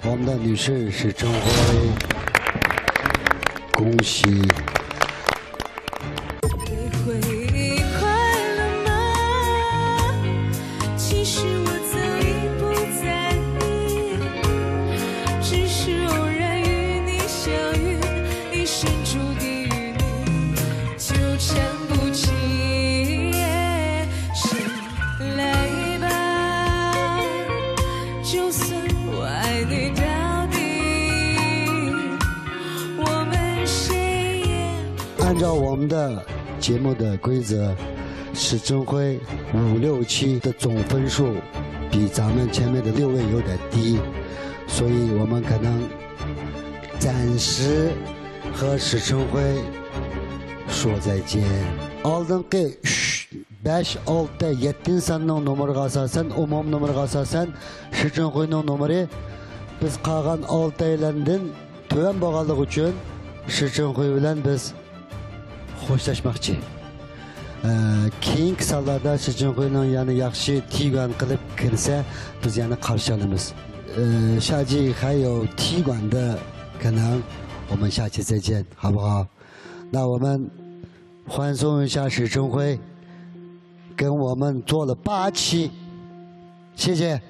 我们的女士是陈辉，恭喜。 按照我们的节目的规则，史春辉五六七的总分数比咱们前面的六位有点低，所以我们可能暂时和史春辉说再见。 ئالدىنقى ئۈچ، بەش، ئالتە، يەتتىنچى ساننىڭ نومۇرىغا ئاساسەن، ئومۇمىي نومۇرىغا ئاساسەن، شىچىنخۇينىڭ نومۇرى بىز قالغان ئالتەيلەندىن تۆۋەن بولغانلىقى ئۈچۈن، شىچىنخۇي بىلەن بىز خوشلاشماقچى. ئە، كېيىنكى سانلاردا شىچىنخۇينىڭ يەنە ياخشى تىگۈەن قىلىپ كىرسە، بىز يەنە قارشى ئالىمىز. 呃，下季还有踢馆的可能，我们下期再见，好不好？那我们欢送一下许春辉，跟我们做了八期，谢谢。